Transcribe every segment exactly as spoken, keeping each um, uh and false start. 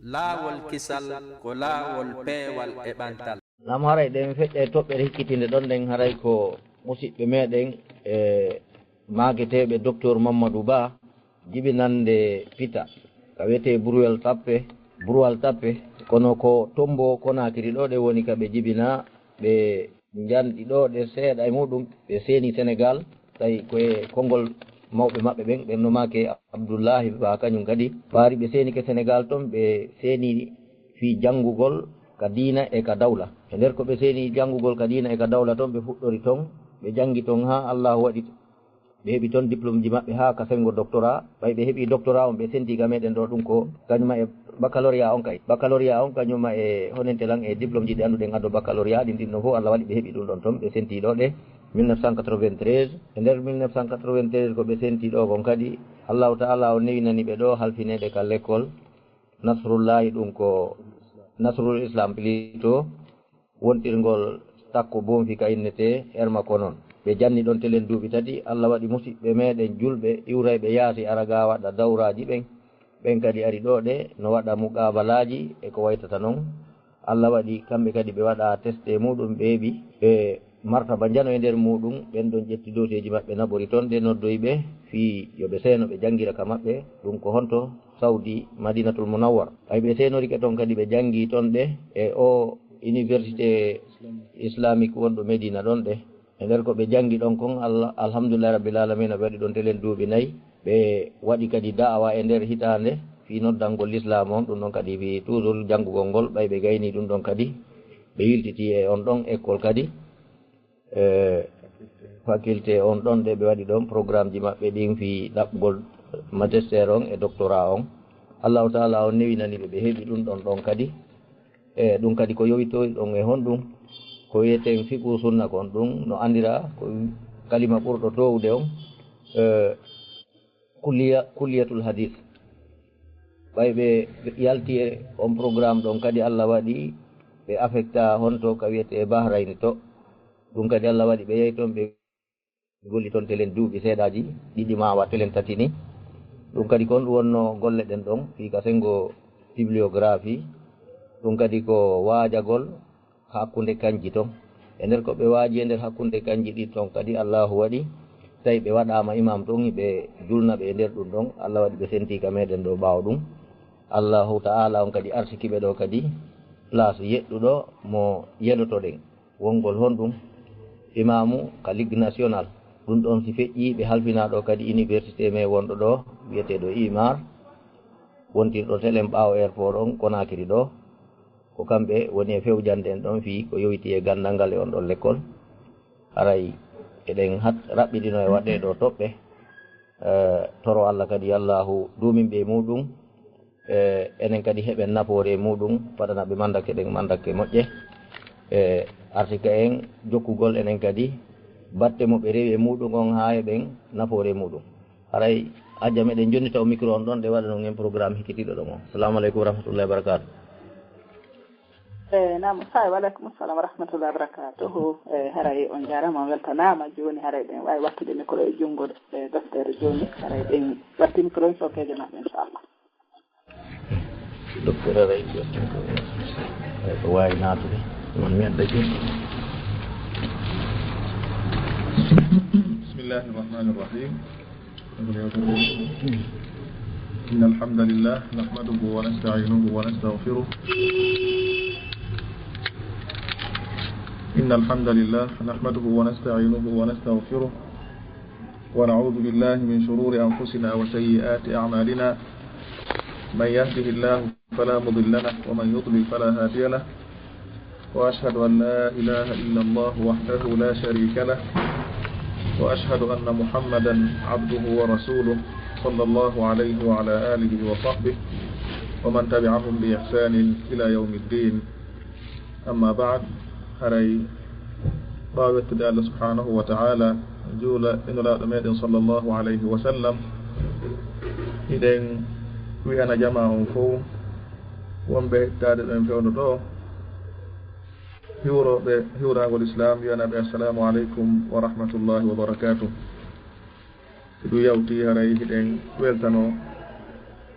Laawol kisal ko laawol peewal e ɓantal. Nam haray ɗen feƴƴa e toɓɓere hikkitinde ɗon ɗen, haray ko musiɓɓe meɗen e maaketeeɓe Docteur Mamadou Ba, jibinande Pita, ka wiyetee Bruwel Tappe, Bruwal Tappe, kono ko Tombo Konakiri ɗo ɗe woni ka ɓe jibina, ɓe njanɗi ɗo ɗe seeɗa e muɗum, ɓe seeni Senegal, tawi ko e konngol mawɓe maɓɓe ɓen, ɓen no maake Abdullahi Ba, kañum kadi ɓaari ɓe seenike Senegal ton, ɓe seeni fii janngugol ka diina e ka dawla. E nder ko ɓe seeni janngugol ka diina e ka dawla ton, ɓe fuɗɗori ton, ɓe janngi ton haa Allahu waɗi ɓe heɓi ton diplôme ji maɓɓe haa ka senngo doctorat. Ɓay ɓe heɓi doctorat on, ɓe senti ka meɗen ɗo, ɗum ko kañuma e baccalauréat on kay. Baccalauréat on kañuma e honente lan e diplôme ji ɗi annduɗen addo baccalauréat ɗin, ɗin ɗon fof Allah waɗi ɓe heɓi ɗum ɗon ton, ɓe senti ɗo ɗe mille neuf cent quatre-vingt-treize. E nder mille neuf cent quatre-vingt-treize ko ɓe senti ɗo kon kadi, Allahu Ta'ala o newinani ɓe ɗo halfineede ka l'école Nasrullahi, ɗum ko Nasrul Islam plutôt, wontirngol takko bonfi ka innetee Herma Konon. Ɓe janni ɗon telen duuɓi tati, Allah waɗi musiɓɓe meɗen julɓe iwrayɓe yaasi ara ga waɗa dawraaji ɓen. Ɓen kadi ari ɗo ɗe no waɗa muqaabalaaji e ko waytata non. Allah waɗi kamɓe kadi ɓe waɗa teste muɗum, ɓe heɓi ɓe martaba njano e nder muɗum. Ɓen ɗon ƴetti doseeji maɓɓe naɓori ton, ɗe noddoyi ɓe fii yo ɓe seeno ɓe janngira ka maɓɓe. Ɗum ko honto? Saudi, Madinatul Munawwar. Ɓay ɓe seenorike ton kadi ɓe janngi ton ɗe e o université islamique wonɗo Medina ɗon ɗe. E nder ko ɓe janngi ɗon kon, Allah, alhamdulillahi rabbil alamina, ɓe waɗi ɗon telen duuɓi nayi. Ɓe waɗi kadi da'awa e nder hitaande fii noddangol lislaam on, ɗum ɗon kadi fii toujours janngugol ngol, ɓay ɓe gayni ɗum ɗon kadi. Ɓe yiltiti e on ɗon école kadi, e faculté on ɗon, ɗe ɓe waɗi ɗon programme ji maɓɓe ɗin fii ɗaɓɓugol magistère on e doctorat on. Allahu Ta'ala on newinani ɓe, ɓe heɓi ɗum ɗon ɗon kadi. E ɗum kadi ko yowitoy ɗon e honɗum? Ko wiyeten fiqhu sunna kon, ɗum no anndira ko kalima ɓurɗo toowude on, e, kulliya, kulliyatul hadis. Ɓay ɓe yalti e on programme ɗon kadi, Allah waɗi ɓe affecta honto ka wiyetee Bahrain to. Ɗum kadi Allah waɗi ɓe yahi ton, ɓe golli ton telen duuɓi seeɗaaji ɗiɗi ma wa telen tati ni. Ɗum kadi kon ɗum wonno golle ɗen ɗon fii ka senngo bibliographie. Ɗum kadi ko waajagol hakkunde kanji ton. E nder ko ɓe waaji e nder hakkunde kanji ɗin ton kadi, Allahu waɗi tawi ɓe waɗaama imam ton, ɓe julna ɓe e nder ɗum ɗon. Allah waɗi ɓe senti ka meɗen ɗo ɓaawo ɗum. Allahu Ta'ala on kadi arsiki ɓe ɗo kadi place yeɗɗuɗo mo yelotoɗen. Wongol honɗum? Imamu ka Ligue Nationale. Ɗum ɗon si feƴƴi, ɓe halfina ɗo kadi université men wonɗo ɗo, wiyeteeɗo Imar, wontirɗo telen ɓaawo airport on Konakiri ɗo. Ko kamɓe woni e fewjande en ɗon fii ko yowiti e ganndal ngal e on ɗon lekkol. Haray eɗen hat-, raɓɓiɗino e waɗɗe ɗo toɓɓe. Eh, toro Allah kadi, Allahu duumin ɓe e muɗum. Eh, enen kadi heɓen nafoore e muɗum, waɗana ɓe mandake ɗen mandake moƴƴe. Eh, arsika en jokkugol enen kadi batte mo ɓe rewi e muɗum on haa heɓen nafoore e muɗum. Haray hajja meɗen jonnita o micro on ɗon, ɗe waɗa non en programme hikkitiiɗo ɗon on. Assalamu aleykum wa rahmatullahi wa barakatuh. E, naam, Faye, wa aleykum salam wa rahmatullahi wa barakatuhu. E, haray on jaaraama, on weltanaama. Jooni haray ɗen waawi wattude micro e junngo, e, docteur jooni. Haray ɗen watti micro en sookeejo maɓɓe, inchallah. Docteur, haray ko waawi naatude. Ɗum mi adda jooni. بسم الله الرحمن الرحيم. إن الحمد لله نحمده ونستعينه ونستغفره. إن الحمد لله نحمده ونستعينه ونستغفره، ونعوذ بالله من شرور أنفسنا وسيئات أعمالنا. من يهده الله فلا مضل له، ومن يضلل فلا هادي له. وأشهد أن لا إله إلا الله وحده لا شريك له، وأشهد أن محمدا عبده ورسوله، صلى الله عليه وعلى آله وصحبه ومن تبعهم بإحسان إلى يوم الدين. Amma ba'd, haray ɓaawo wettude Allah subhanahu wa ta'ala, juula e Nulaaɗo meɗen sallallahu alayhi wa sallam, hiɗen wi'ana jamaa on fow, wonɓe heɗitaade ɗon fewndo ɗo, hiwrooɓe hiwraagol Islaam, wi'ana ɓe, "Assalaamu aleykum wa rahmatullahi wa barakaatuh." Si ɗum yawti, haray hiɗen weltanoo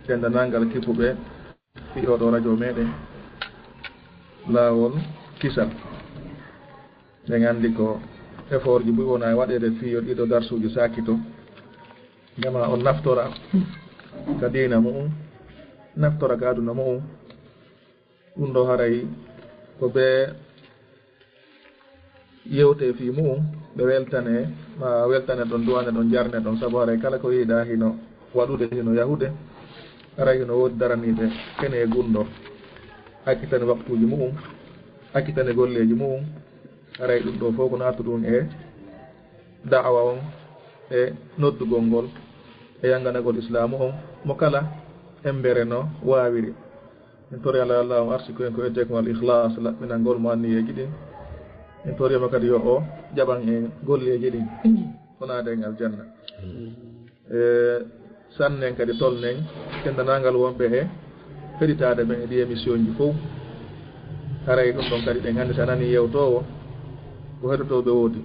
denndanangal kippuɓe Fii oo ɗoo radio meɗen, Laawol Kisal. Ɗen anndi ko effortji buy wona e waɗeede fii yo ɗiɗo darsuuji saakito. Jamaa on naftora ka diina mu'un, naftora ka aduna mu'un. Ɗun ɗoo haray ko ɓe yewte fii mu'un, ɓe weltane, ma weltane ɗon, duwane ɗon, jarne ɗon, sabu haray kala ko yiɗaa hino waɗude, hino yahude, haray hino woodi daraniiɓe kene e gunɗo, akkitani waktuuji mu'un, akkitani golleeji mu'un, haray ɗun ɗoo fow ko naatu ɗun e da'awa on, e noddugol ngol, e yanganagol Islaamu on, mo kala embere no waawiri. En tori Allah, Allah on arsiko en ko etee kon al ikhlas, laɓɓinangol mo anniyeeji ɗin. En tori mo kadi yo o jaɓan en golleeji ɗin, honaade en aljanna. E sannen kadi tolnen denndaangal wonɓe e heɗitaade ɓen e ɗi émission ji fow. Haray ɗun ɗon kadi ɗen anndi si a nanii yewtoowo, ko heɗotooɓe woodi.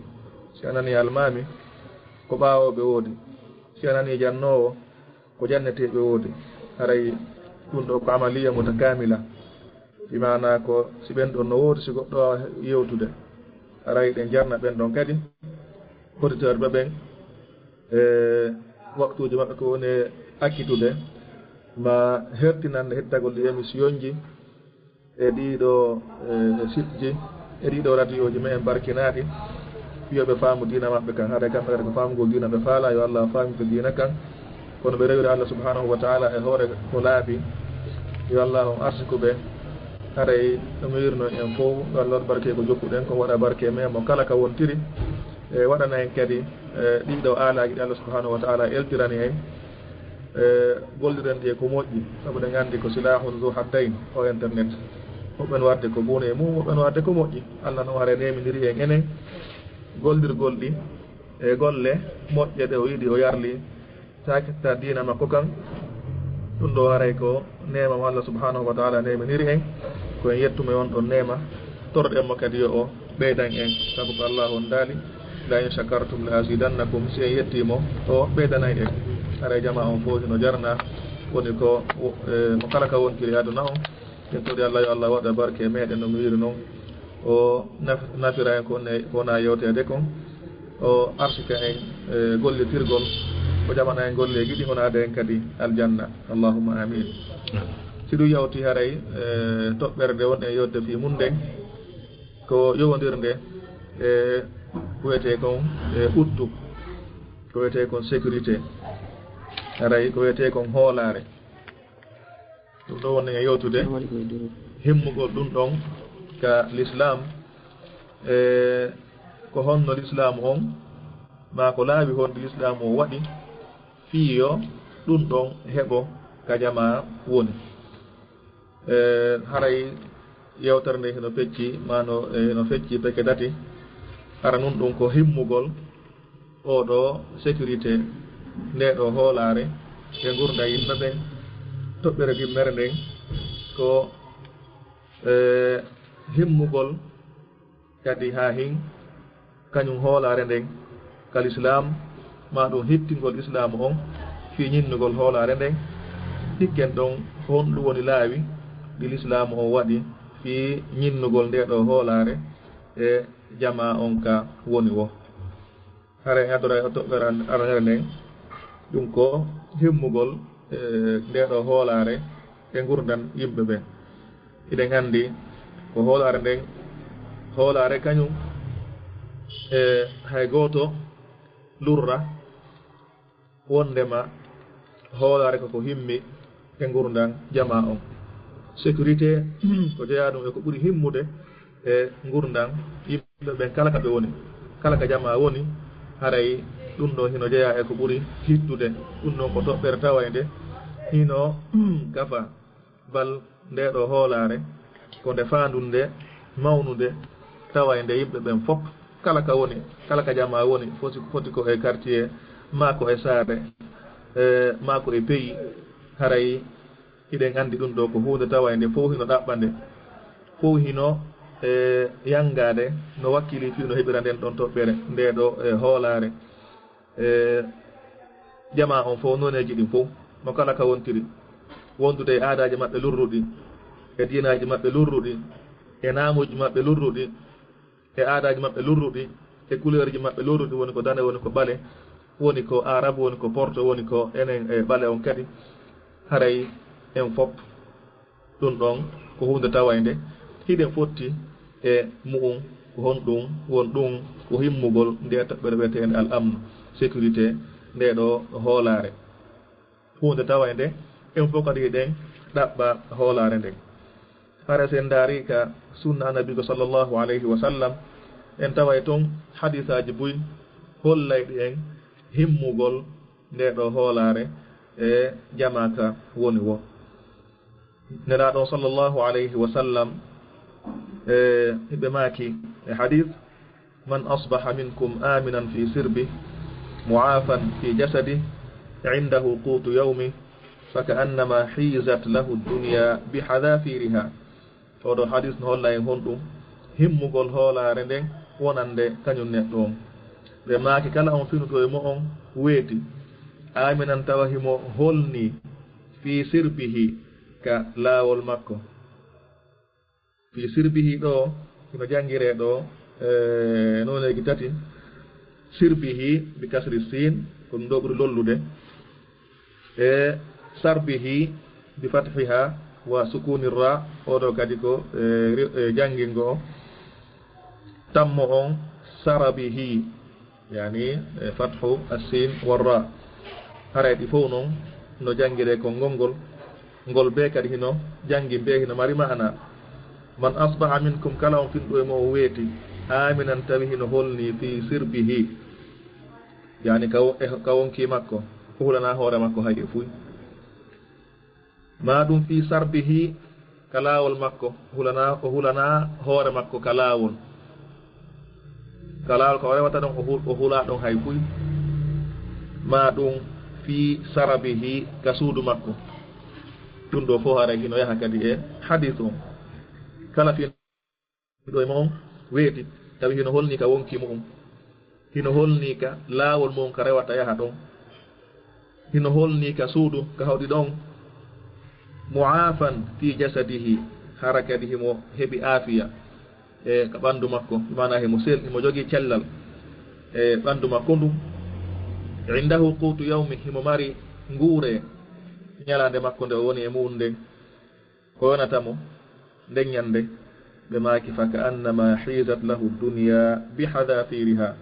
Si a nanii almaami, ko ɓaawooɓe woodi. Si a nanii jannoowo, ko janneteeɓe woodi. Haray ɗun ɗoo ko amaliya mutakamila. Bi maanaa ko si ɓen ɗon no woodi, si goɗɗo waawaa yewtude, haray ɗen jarna ɓen ɗon kadi. Auditeur ɓe ɓen, e waktuuji maɓɓe ko woni e accitude, ma hertinande hettagol ɗi émission ji, e ɗiɗo, e site ji, e ɗiɗo radio ji meɗen barkinaaɗi, yo ɓe faamu diina maɓɓe kan. Haray kamɓe kadi ko faamugol diina ɓe faalaa, yo Allah faamito diina kan. Kono ɓe rewiri Allah subhanahu wa ta'ala e hoore ko laaɓi, yo Allah on arsiku ɓe. Haray no mi wirno en fow, yo Allah waɗu barke ko jokkuɗen, ko waɗa barke men mo kala ka wontiri. E waɗana en kadi, e ɗiɗo aalaaji ɗi Allah subhanahu wa ta'ala eltirani en. E, golliren ɗi e ko moƴƴi, sabu ɗen anndi ko silahun zu haddayn, o internet. Woɓɓen warde ko bone e mum, woɓɓen warde ko moƴƴi. Allah no wara neeminiri en enen gollirgol ɗi e golle moƴƴe ɗe o yiɗi, o yarli, takitta diina makko kan. Ɗun ɗoo haray ko neema mo Allah subhanahu wa ta'ala neeminiri en, ko en yettumo e on ɗon neema. Toroɗen mo kadi yo o ɓeydan en, sabu ko Allah on daali, "La in shakartum la azidannakum", si en yettii mo, o ɓeydanay en. Haray jamaa on fow hino jarna, woni ko, e, mo kala ka wontiri aduna on. En tori Allah yo Allah waɗa barke e meɗen no mi wiri non. O naf-, nafira en ko ne, ko wona yewteede kon. O arsika en, e, gollitirgol, o jaɓana en golleeji ɗi, honaade en kadi aljanna. Allahumma amin. Si ɗun yawti haray, e, toɓɓere nde wonɗen yewtude fii mun nden, ko yowondirnde e ko wiyetee kon, e, ɓuttu, ko wiyetee kon sécurité, haray ko wiyetee kon hoolaare. Ɗun ɗoo wonɗen e yewtude himmugol ɗun ɗon ka lislaam, e ko honno lislaam on, maa ko laawi honɗi lislaam on waɗi fii yo ɗun ɗon heɓo ka jamaa woni. E, haray yewtere nde hino fecci, maa no, e, hino fecci peke tati. Hara nun ɗun ko himmugol oo ɗoo sécurité, ndee ɗoo hoolaare e ngurndan yimɓe ɓen. Toɓɓere ɗimmere nden ko, e, himmugol kadi haa hin kañun hoolaare nden ka lislaam, maa ɗun hittingol islaamu on fii ñinnugol hoolaare nden. Hikken ɗon honɗun woni laawi ɗi lislaamu on waɗi fii ñinnugol ndee ɗoo hoolaare e jamaa on ka woni woo. Haray en addoray o toɓɓere aranere nden, ɗun ko himmugol, e, ndee ɗoo hoolaare e ngurndan yimɓe ɓen. Hiɗen anndi ko hoolaare nden, hoolaare kañun, e, hay gooto lurra wonndema hoolaare ko ko himmi e ngurndan jamaa on. Sécurité ko jeyaa ɗun e ko ɓuri himmude e ngurndan yimɓe ɓen kala ka ɓe woni, kala ka jamaa woni, haray ɗun ɗon hino jeyaa e ko ɓuri hittude. Ɗun ɗon ko toɓɓere tawaynde hino gafa bal ndee ɗoo hoolaare, ko nde faandunde, mawnunde, tawaynde yimɓe ɓen fow, kala ka woni, kala ka jamaa woni, foti, foti ko e quartier, maa ko e saare, e, maa ko e pays, haray hiɗen anndi ɗun ɗoo ko huunde tawaynde fow hino ɗaɓɓa nde, fow hino, e, yanngaade no wakkili fii no heɓira nden ɗon toɓɓere, ndee ɗoo, e, hoolaare. E, jamaa on fow, nooneeji ɗin fow, no kala ka wontiri. wondude e aadaaji maɓɓe lurruɗi, e diinaaji maɓɓe lurruɗi, e naamuuji maɓɓe lurruɗi, e aadaaji maɓɓe lurruɗi, e couleurji maɓɓe lurruɗi, woni ko dane, woni ko ɓale, woni ko Arab, woni ko Porto, woni ko enen e ɓale on kadi, haray en fof ɗum ɗon ko huunde tawaynde hiɗen fotti e mu'un. Ko honɗum? Won ɗum ko himmugol nde toɓɓere wiyeteende al amn, sécurité, nde ɗo hoolaare. Huunde tawaynde en fof kadi hiɗen ɗaɓɓa hoolaare nden. Hara si en ndaari ka sunna Annabiijo sallallahu alayhi wa sallam, en taway ton hadiisaaji buy hollayɗi en himmugol nde ɗo hoolaare e jamaa ka woni wo. Nelaaɗo sallallahu alayhi wa sallam, e, hiɓe maaki e hadiis, "Man asbaha minkum aminan fi sirbi, mu'afan fi jasadi, indahu qutu yawmi, fa ka annama hizat lahu dunya bi hadafiriha." Oɗo hadiis no holla en honɗum? Himmugol hoolaare nden wonande kañum neɗɗo on. Ɓe maaki, kala on finuɗo e mo on weeti, aminan tawa himo holni, fi sirbihi, ka laawol makko. Fi sirbihi ɗo, hino janngiree ɗo, e, nooneeji tati. Sirbihi bi kasri siin, ko ɗum ɗo ɓuri lollude. E sarbihi bi fathiha wa sukuni ra, oɗo kadi ko, e, ri-, e, janngingo o. Tammo on sarabihi, yani, e, fathu assin wa ra. Haray ɗi fof noon no janngiree ko ngol ngol. Ngol bee kadi hino janngi bee hino mari maana. Man asbaha minkum, kala on finɗo e mo o weeti, aminan tawi hino holni fi sirbihi. Yani ka wo-, e, ka wonki makko, o hulanaa hoore makko hay e fuy. Maa ɗum fi sarbihi, ka laawol makko, o hulanaa, o hulanaa hoore makko ka laawol. Ka laawol ko o rewata ɗon, o hu-, o hulaa ɗon hay fuy. Maa ɗum fi sarabihi, ka suudu makko. Ɗum ɗo fof haray hino yaha kadi e hadiis on. Kala fi ɗo e mo on weeti, tawi hino holni ka wonki mu'un, hino holni ka laawol mu'un ka rewata yaha ɗon, hino holni ka suudu ka hoɗi ɗon, mu'afan fi jasadihi, hara kadi himo heɓi aafiya e ka ɓanndu makko, bi maana himo sel-, himo jogii cellal e ɓanndu makko ndun, indahu qutu yawmi, himo mari nguure ñalaande makko nde o woni e mu'un nden. Ko yonata mo nden ñande, ɓe maaki, fa ka annama hizat lahu dunya bi hadafiriha.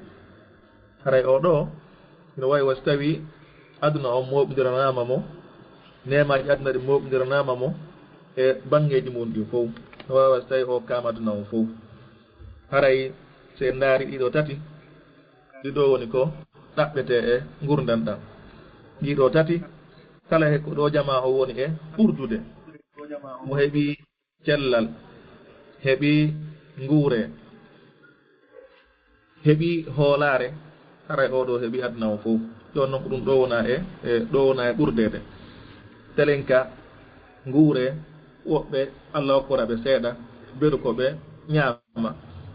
Haray o ɗo, hino wayi wa si tawi aduna on mooɓindiranaama mo, neemaaji aduna ɗin mooɓindiranaama mo e banngeeji mum ɗin fow. No wayi wa si tawi o kaama aduna on fow. Haray si en ndaari ɗiɗo tati, ɗiɗo woni ko ɗaɓɓetee e ngurndan ɗan. Ɗiɗo tati, kala he ko ɗo jamaa o woni e ɓurdude. Mo heɓi cellal, heɓi nguure, heɓi hoolaare, haray o ɗo heɓi aduna o fow. Ɗon non ko ɗum ɗo wona e, e, ɗo wona e ɓurdeede. Telenka nguure, woɓɓe Allah hokkora ɓe seeɗa, beru ko ɓe ñaama.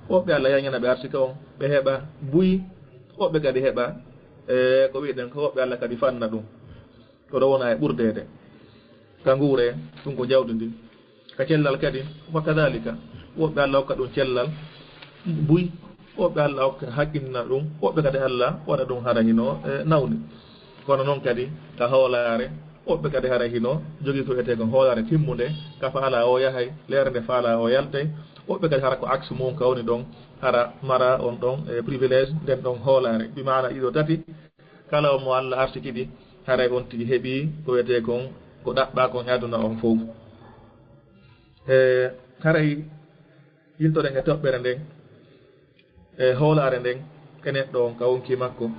Woɓɓe Allah yañana ɓe arsika on, ɓe heɓa buy, woɓɓe kadi heɓa, e, ko wi'ɗen ko woɓɓe Allah kadi fanna ɗum. Ko ɗo wona e ɓurdeede. Ka nguure, ɗum ko jawdi ndi. Ka cellal kadi, wa kadhalika. Woɓɓe Allah hokka ɗum cellal, buy. Woɓɓe Allah hokka haqqinna ɗum. Woɓɓe kadi Allah waɗa ɗum hara hino, e, nawni. Kono noon kadi, ka hoolaare, woɓɓe kadi hara hino jogii ko wiyetee ko hoolaare timmunde. Ka faalaa o yahay, leere nde faalaa o yaltay. Woɓɓe kadi hara ko aksu mum ka woni ɗon, hara mara on ɗon, e, privilège nden ɗon hoolaare. Bi maana ɗiɗo tati, kala on mo Allah arsikidi, haray on tigi heɓi ko wiyetee kon, ko ɗaɓɓaa kon e aduna on fow. E, haray yiltoɗen e toɓɓere nden, e hoolaare nden, e neɗɗo on ka wonki makko,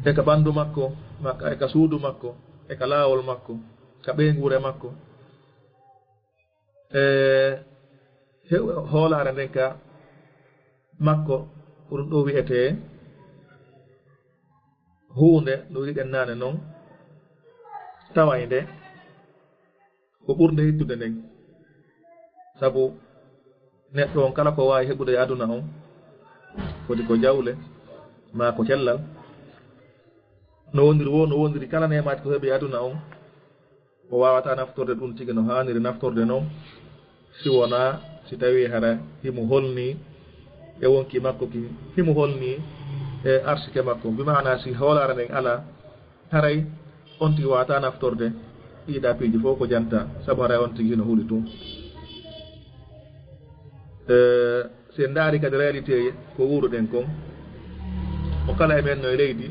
e ka ɓanndu makko, mak-, e ka suudu makko, e ka laawol makko, ka ɓeynguure makko. E he-, hoolaare nden ka makko, ko ɗum ɗo wiyetee huunde no wiɗen naane non, tawaynde ko ɓurnde hittude nden. Sabu neɗɗo on kala ko waawi heɓude e aduna on, foti ko jawle, maa ko cellal. No wondiri wo, no wondiri kala neemaaji ko heɓi e aduna on, o waawataa naftorde ɗum tigi no haaniri naftorde noon, si wonaa si tawii hara himo holnii e wonki makko ki, himo holnii e arsike makko. Bi maanaa si hoolaare nden alaa, haray on tigi waawataa naftorde ɗii ɗaa piiji fof ko jantaa, sabu haray on tigi hino huli tun. E, si en ndaari kadi réalité ko wuuruɗen kon, mo kala e men no e leydi,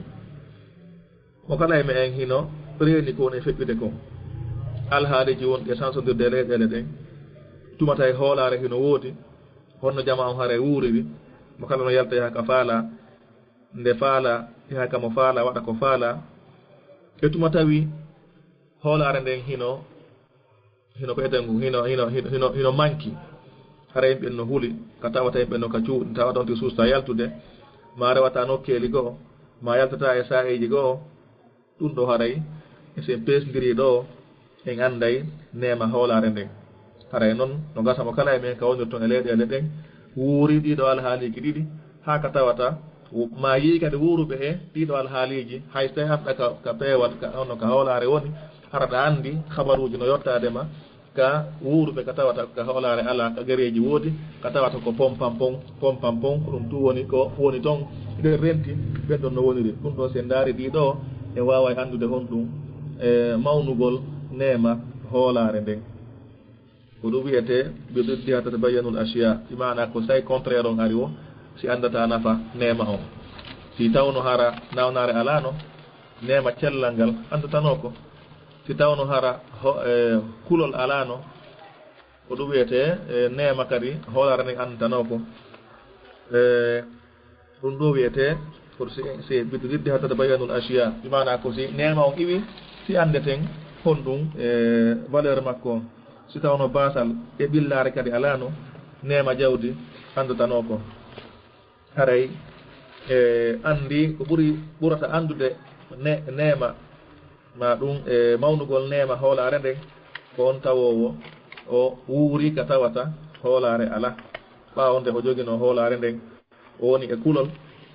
mo kala e men hino reeni ko woni e feƴƴude kon. Alhaaliiji wonɗi e sansondirde e leyɗeele ɗen, tuma tawi hoolaare hino woodi, honno jamaa on haray wuuriri, mo kala no yalta yaha ka faalaa, nde faalaa, yaha ka mo faalaa, waɗa ko faalaa. E tuma tawi hoolaare nden hino, hino ko eten ngun, hino, hino, hino, hino, hino manki. Hara yimɓe no huli, ka tawata yimɓe no ka cuuɗi, tawata on tigi suusta yaltude, ma rewata nokkeeli goo, ma yaltata e saa'iiji goo. Ɗum ɗoo haray, e si en peesndirii ɗoo, en annday neema hoolaare nden. Haray non, no gasa mo kala e men ka wonirton e leyɗeele ɗen, wuuri ɗii ɗoo alhaaliiji ɗiɗi, haa ka tawata, wo-, ma yii kadi wuuruɓe e ɗii ɗoo alhaaliiji, hay so tawii an ɗa ka, ka peewal, ka, hono ka hoolaare woni, hara ɗa anndi habaruuji no yottaade ma, ka wuuruɓe ka tawata ka hoolaare alaa, ka gereeji woodi, ka tawata ko pompampon, pompampon, ko ɗum tun woni ko woni ton, nder renti, ɓen ɗon no woniri. Ɗum ɗoo, si en ndaari ɗii ɗoo, en waaway anndude honɗum e mawnugol neema hoolaare nden. Ko ɗum wiyetee, bi diddiha tatabayyanul ashiya, bi maanaa ko si tawii contraire on ari wo, si anndataa nafa neema on. Si tawno hara nawnaare alaano, neema cellal ngal anndatanoo ko. Si tawno hara ho-, e, kulol alaano, ko ɗum wiyetee, e, neema kadi hoolaare nden anndatanoo ko. E, ɗum ɗoo wiyetee, ko si, si bi diddiha tatabayyanul ashiya, bi maanaa ko si neema on iwi, si anndeten honɗum, e, valeur makko on. Si tawno baasal e ɓillaare kadi alaano, neema jawdi anndatanoo ko. Haray, e, anndi ko ɓuri, ɓurata anndude ne-, neema, ma ɗum, e, mawnugol neema hoolaare nden, ko on tawoowo o wuuri ka tawata hoolaare alaa. Ɓaawo nde o joginoo hoolaare nden, o woni e kulol,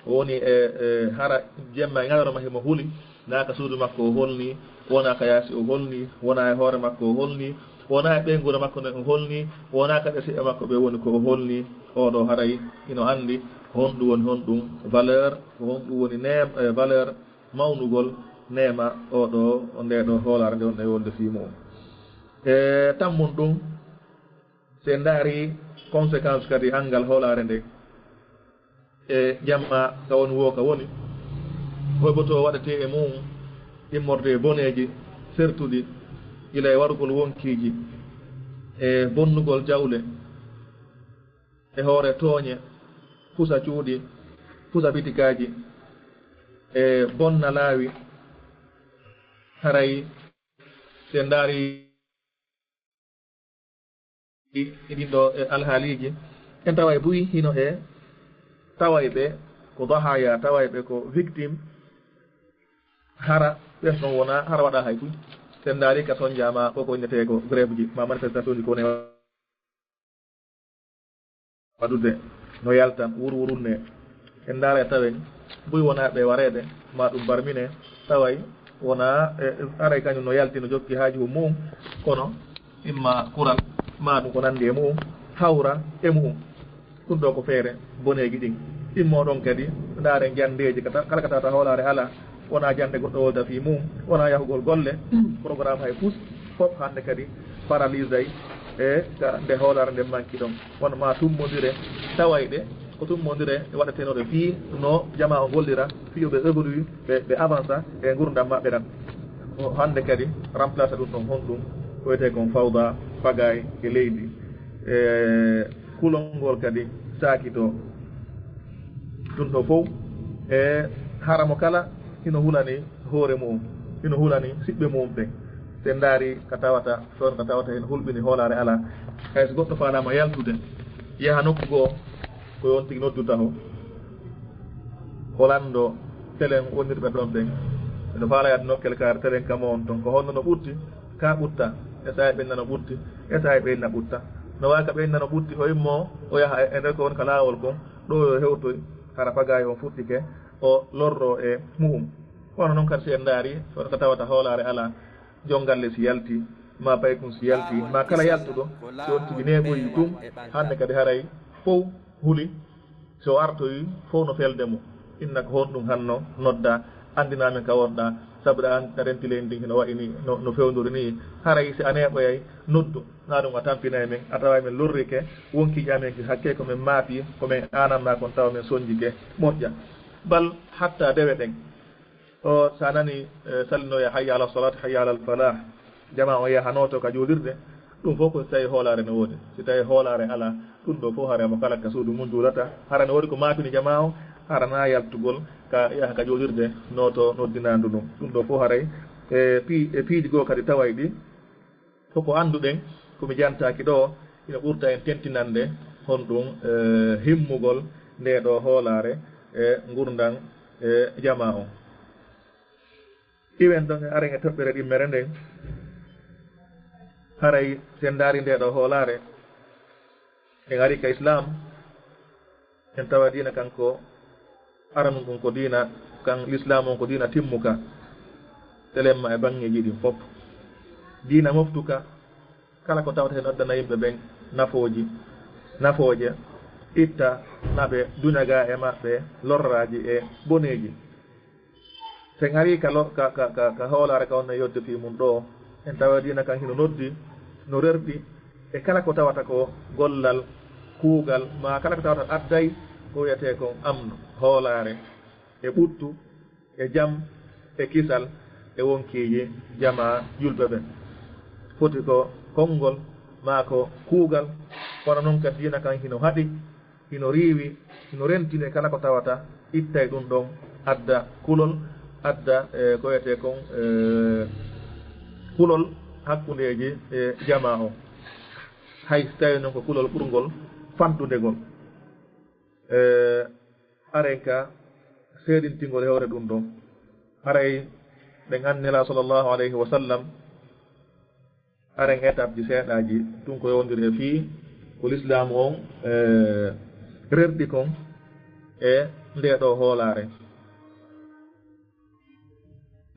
o woni e, e hara jemma e ŋalorma himo huli, wonaa ka suudu makko o holnii, wonaa ka yaasi o holnii, wonaa e hoore makko o holnii, wonaa e ɓeynguure makko nden o holnii, wonaa ka ɓesiyɓe makko ɓe woni ko o holnii. Oo ɗoo haray hino anndi honɗum woni honɗum valeur, ko honɗum woni neem-, e valeur mawnugol neema oo ɗoo, ndee ɗoo hoolaare nde wonɗen e wonde fii mu'un. E tammun ɗum, si en ndaari conséquence kadi anngal hoolaare nden, e jamma ka woni woo ka woni, hoybotoo waɗetee e mu'un immorde e boneeji sertuɗi, gila e warugol wonkiiji, e bonnugol jawle, e hoore tooñe, pusa cuuɗi, pusa bitikaaji, e bonna laawi. Haray si en ndaari e ɗin ɗoo, e, alhaaliiji, en taway buy hino e tawayɓe ko dahaya, tawayɓe ko victime, hara ɓen ɗon wonaa hara waɗaa hay buy. Si en ndaari ka sonjaama ko ko innetee ko grève ji, ma manifestation ji ko woni waɗude, no yaltan wurwurunne. En ndaara e tawen buy wonaa ɓe wareede, ma ɗum barmine, taway wonaa, e, aray kañum no yalti no jokki haaju mu'um, kono imma kural, ma ɗum ko nanndi e mu'um, hawra e mu'um. Ɗum ɗoo ko feere boneeji ɗin. Immoo ɗon kadi, ndaaren janndeeji, kata-, kala ka tawata hoolaare alaa, wonaa jannde goɗɗo wolda fii mum, wonaa yahugol golle, programme hay fus, fof hannde kadi paralysay e ka nde hoolaare nden manki ɗon. Kono ma tummondire tawayɗe, ko tummondire waɗetenooɗe fii no jamaa o gollira, fii yo ɓe évolue, ɓe, ɓe avansa e ngurdam maɓɓe ɗam. Ko hannde kadi remplace ɗum ɗon honɗum, ko wiyetee kon fawda, pagaay e leydi. E kulol ngol kadi saakitoo. Ɗum ɗoo fof, e hara mo kala hino hulani hoore mu'um, hino hulani siɓɓe mu'um ɓen. Si en ndaari ka tawata, toon ka tawata hino hulɓini hoolaare alaa. Hay so goɗɗo faalaama yaltude, yaha nokku goo, ko yo on tigi noddu taho. O lanndoo telen wonirɓe ɗon ɓen. Miɗo faalaa yaade nokkel kaari telen kam on ton. Ko honno no ɓutti? Ka ɓutta. E saa'i ɓen nano ɓutti. E saa'i ɓen na ɓutta. No waawi ka ɓen nano ɓutti, o immoo, o yaha e, e nder ko woni ka laawol kon. Ɗo yo hewtoy, hara pagaay on futtike, o lorroo e mu'um. Kono non kadi si en ndaari, kono ko tawata hoolaare alaa. Jonngalle si yalti, ma paykun si yalti, ma kala yaltuɗo, si on tigi neeɓoyi ɗum, hannde kadi haray fow huli, si o artoyi fow no felde mo. Inna ko honɗum hanno nodda, anndina men ka wonɗa, sabu ɗa an-, a renti leydi ndin hino wayi ni, no, no fewndori ni. Haray si a neeɓoyay, noddu, na ɗum a tampinay men, a taway men lorrike, wonkiiji amen ki hakke ko men maafi, ko men aananma kon tawa men sonjike, moƴƴa. Bal hatta dewe ɗen. O, sa nani, eh, sallinooya hayya ala salat, hayya ala falah, jamaa on yaha nooto ka juulirde, ɗum fof ko si tawi hoolaare no woodi. Si tawi hoolaare alaa, ɗum ɗo fof hara mo kala ka suudu mum juulata. Hara no woodi ko maapini jamaa on, hara na yaltugol ka yaha ka juulirde nooto noddinaandu ɗum. Ɗum ɗo fof haray e pii-, e piiji goo kadi taway ɗi. Ko ko annduɗen, ko mi jantaaki ɗo, ina ɓurta en tentinande honɗum, eh, himmugol nde ɗo hoolaare e ngurndan, eh, jamaa on. Iwen ɗon e aren e toɓɓere ɗimmere nden. Haray si en ndaari nde ɗo hoolaare, en ari ka Islaam, en tawa diina kan ko aranun ɗum ko diina kan Lislaam on ko diina timmuka. Telemma e baŋŋeeji ɗin fof. Diina moftuka, kala ko tawata hino addana yimɓe ɓen nafooji, nafooje, itta naɓe duña ga e maɓɓe lorraaji e boneeji. Si en arii ka lo-, ka, ka, ka, ka hoolaare ka wonno yodde fii mun ɗoo, en tawa diina kan hino noddi, no rerɗi e kala ko tawata ko gollal, kuugal, maa kala ko tawata adday ko wiyetee kon amnu, hoolaare, e ɓuttu, e jam, e kisal, e wonkiiji jamaa julɓe ɓen. Foti ko konngol, maa ko kuugal, kono non kadi diina kan hino haɗi, hino riiwi, hino rentini e kala ko tawata ittay ɗum ɗon, adda kulol, adda, eh, ko wiyetee kon, eh, kulol hakkundeeji, eh, jamaa on. Hay si tawii non ko kulol ɓurngol fanɗude ngol. Eh, aren ka seedintingol e hoore ɗum ɗon. Haray ɓen anndi Nelaaɗo sallallahu alayhi wa sallam, aren étape ji seeɗaaji, ɗum ko yowndiri e fii ko Lislaamu on, eh, rerɗi kon e ndee ɗoo hoolaare.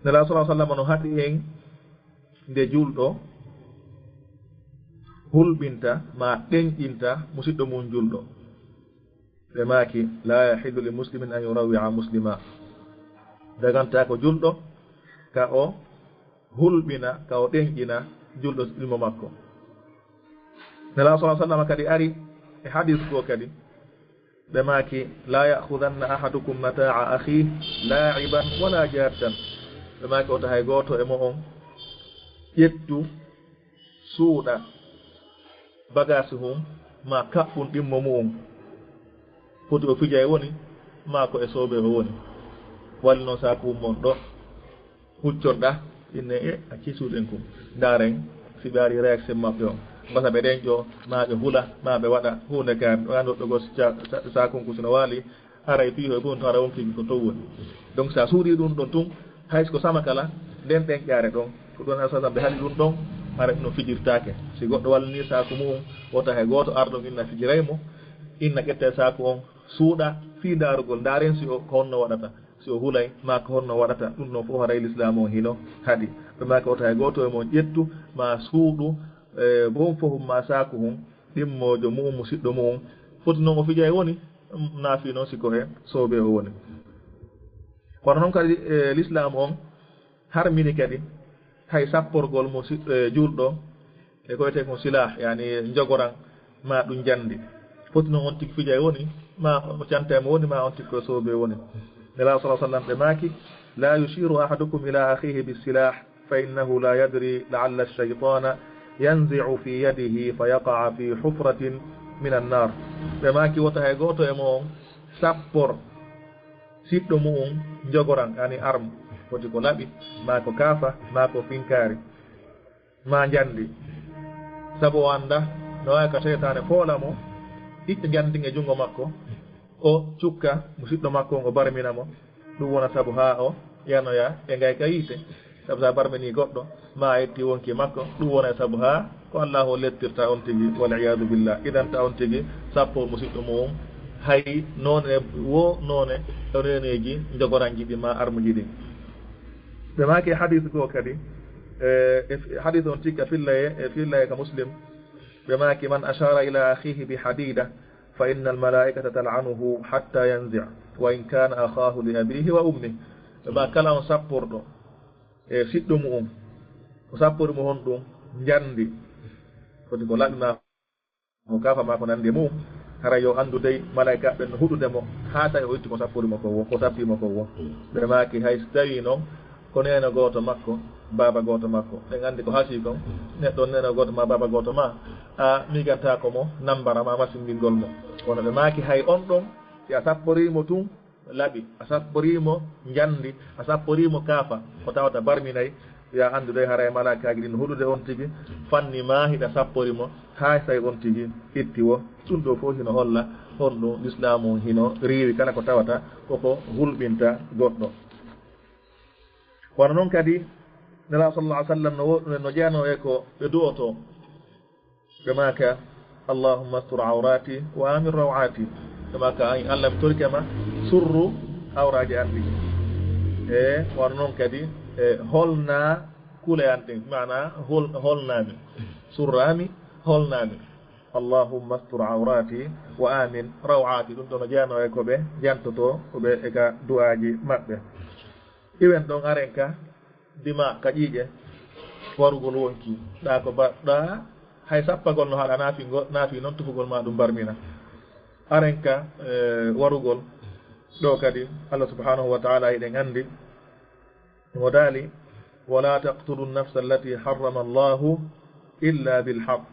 Nelaaɗo sallallahu alayhi wa sallam no haɗi en nde julɗo hulɓinta maa ɗenƴinta musiɗɗo mum julɗo. Ɓe maaki, "La yahillu li muslimin an yurawwi'a muslima." Dagantaako julɗo ka o hulɓina, ka o ɗenƴina julɗo ɗimo makko. Nelaaɗo sallallahu alayhi wa sallam kadi ari e hadis goo kadi, ɓe maaki, "La ya'khudanna ahadukum mata'a akhihi la'iban wala jaddan." Ɓe maaki, "Wota hay gooto e mo'on ƴettu, suuɗa bagaasi mum, maa kaɓɓun ɗimmo mu'un. Foti o fija e woni, maa ko e soobee o woni. Wali non saaku mum mon ɗo, hucconɗa, inne e acci suuɗen kum. Ndaaren si ɓe ari réaction maɓɓe on. Mbasa ɓe ɗenƴoo, maa ɓe hula, maa ɓe waɗa huunde kaari. Ɗo anndi ɗo go sa-, sa-, saakun kun sino waali, haray fii hoy gonto hara wonkii ko to woni." Donc, si a suuɗii ɗum ɗon tun, hay si ko sama kala, nden ɗenƴaare ɗon, ko ɗon Nelaaɗo sallallahu alayhi wa sallam ɓe haɗi ɗum ɗon, haray ɗum no fijirtaake. Si goɗɗo wallini saaku mu'un, wota hay gooto ar ɗon inna fijiray mo, inna ƴetta e saaku on, suuɗa fii ndaarugol, ndaaren si o ko honno waɗata, si o hulay, maa ko honno waɗata, ɗum ɗon fof haray Lislaamu on hino haɗi. Ɓe maaki wota hay gooto e mon ƴettu, maa suuɗu, e, bon fof maa saaku hun, ɗimmoojo mu'un, musiɗɗo mu'un, foti non o fija e woni, naafi non si ko e soobee o woni. Kono non kadi, e, Lislaamu on harmini kadi hay sapporgol mo si-, e, julɗo, e ko wiyetee kon silaah, yani njogoran, maa ɗum njandi. Foti non on tigi fija e woni, maa o canta e mo woni, maa on tigi ko soobee woni. Nelaaɗo sallallahu alayhi wa sallam ɓe maaki, "La yushiru ahadukum ila akhihi bisilah, fa innahu la yadri la'alla ash-shaytana yanzi'u fi yadihi fa yaqa'a fi hufratin min an-nar." Ɓe maaki, "Wota hay gooto e mo'on sappor siɗɗo mu'un njogoran, yani arme, foti ko laɓi, maa ko kaafa, maa ko finkaari, maa njandi. Sabu o annda, no waawi ka seytaane foola mo, itta njandi e junngo makko, o cukka musiɗɗo makko on, o barmina mo. Ɗum wona sabu haa o yanoya e ngay ka yiite. Sabu sa barmini goɗɗo, ma a yetti wonki makko, ɗum wona sabu haa ko Allahu o lettirta on tigi, wal iyaadu billah. Idan ta on tigi sappo musiɗɗo mu'un, hay noone wo noone, o neeneeji njogoranji ɗi ma armuji ɗi." Ɓe maaki e hadis goo kadi, E, e fi-, hadith on tikka fillaye, e fillaye ka Muslim. Ɓe maaki, "Man ashara ila akhihi bi hadida, fa inna al malaikata tal'anuhu hatta yanzi', wa in kana akhahu li abihi wa ummi." Ɓe ma kala on sapporɗo, e siɗɗo mu'um, o sappori mo honɗum? Njandi. Foti ko laɓi ma mo kaafa maa ko nandi e mum, hara yo anndu dey malaa'ikaaɓe ɓen no huɗude mo, haa tawi o itti ko sappori mo ko wo, ko sappi mo ko wo. Ɓe maaki, hay si tawii noon ko neene gooto makko, baaba gooto makko, en anndi ko hasii kon, neɗɗo on neene gooto maa baaba gooto maa, a miigantaako mo nambara maa masinngingol mo. Kono ɓe maaki, hay on ɗon, si a sapporii mo tun, laɓi, a sapporii mo njandi, a sapporii mo kaafa, ko tawata barminay, yo a anndu dey haray malaakaaji ɗin huɗude on tigi, fanni maa hiɗa sappori mo, haa say on tigi itti wo. Ɗum ɗoo fof hino holla honɗum Lislaamu on hino riiwi kala ko tawata koko hulɓinta goɗɗo. Kono noon kadi, Nelaaɗo sallallahu alaihi wa sallam no wo-, no jeyanoo e ko ɓe du'otoo. Ɓe maaka, "Allahumma astur awrati wa amin raw'ati." Ɓe maaka, "Ay Allah, mi torike ma, surru awraaji an ɗi." E wano noon kadi, e holna kuule an ɗin, maana hol-, holnami, surrami, holnami. "Allahumma astur awrati wa amin raw'ati." Ɗum ɗon no jeyanoo e ko ɓe jantotoo, ko ɓe e ka du'aaji maɓɓe. Iwen ɗon aren ka dima ka ƴiiƴe warugol wonki. Ɗa ko ba-, ɗa hay sappagol no haɗa naafingol, naafi noon tufugol ma ɗum barmina. Aren ka, e, warugol ɗo kadi Allah subhanahu wa ta'ala eɗen anndi mo daali, "Wala taqtulu nafsa allati harrama Allahu illa bil haqq."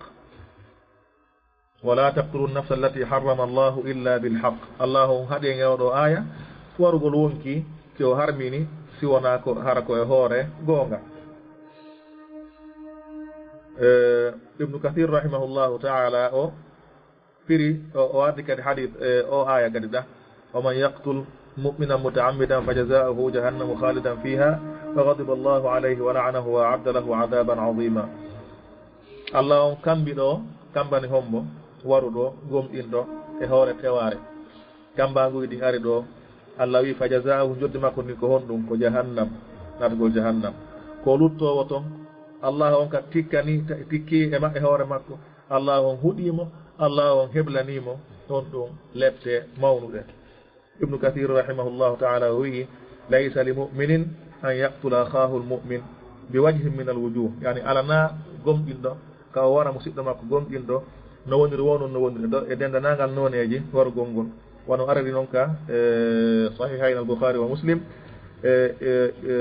"Wala taqtulu nafsa allati harrama Allahu illa bil haqq." Allahu on haɗi e ngewɗo aya warugol wonki ki o harmini si wona ko hara ko e hoore goonga. E, Ibnu Kathir rahimahullahu ta'ala o firi, o, o addi kadi hadith, e, o aya kadi ɗa. "Wa man yaqtul mu'minan muta'ammidan fajaza'uhu jahannamu khalidan fiha wa ghadiba Allahu alayhi wa la'anahu wa a'adda lahu adhaban azima." Allah on kambi ɗo, kambani hombo waruɗo gomɗinɗo e hoore tewaare. Kambanguji ɗin ari ɗo, Allah wi, "Fajaza'uhu", joddi makko ndin ko honɗum? Ko jahannam, natugol jahannam. Ko luttoowo ton, Allah on ka tikkani, ta-, tikki e ma-, e hoore makko. Allah on huɗii mo, Allah on heblanii mo on ɗum lepte mawnuɗe. Ibnu Kathir rahimahullahu ta'ala o wi'i, "Laysa li mu'minin an yaqtula akhahu al-mu'min bi wajhin min al-wujuh." Yani, alana gomɗinɗo ka o wara musiɗɗo makko gomɗinɗo, no woniri wo non no woniri ɗo e dendanangal nooneeji warugol ngol. Wano ariri non ka, e, Sahihayn al-Bukhari wa Muslim, e, e, e,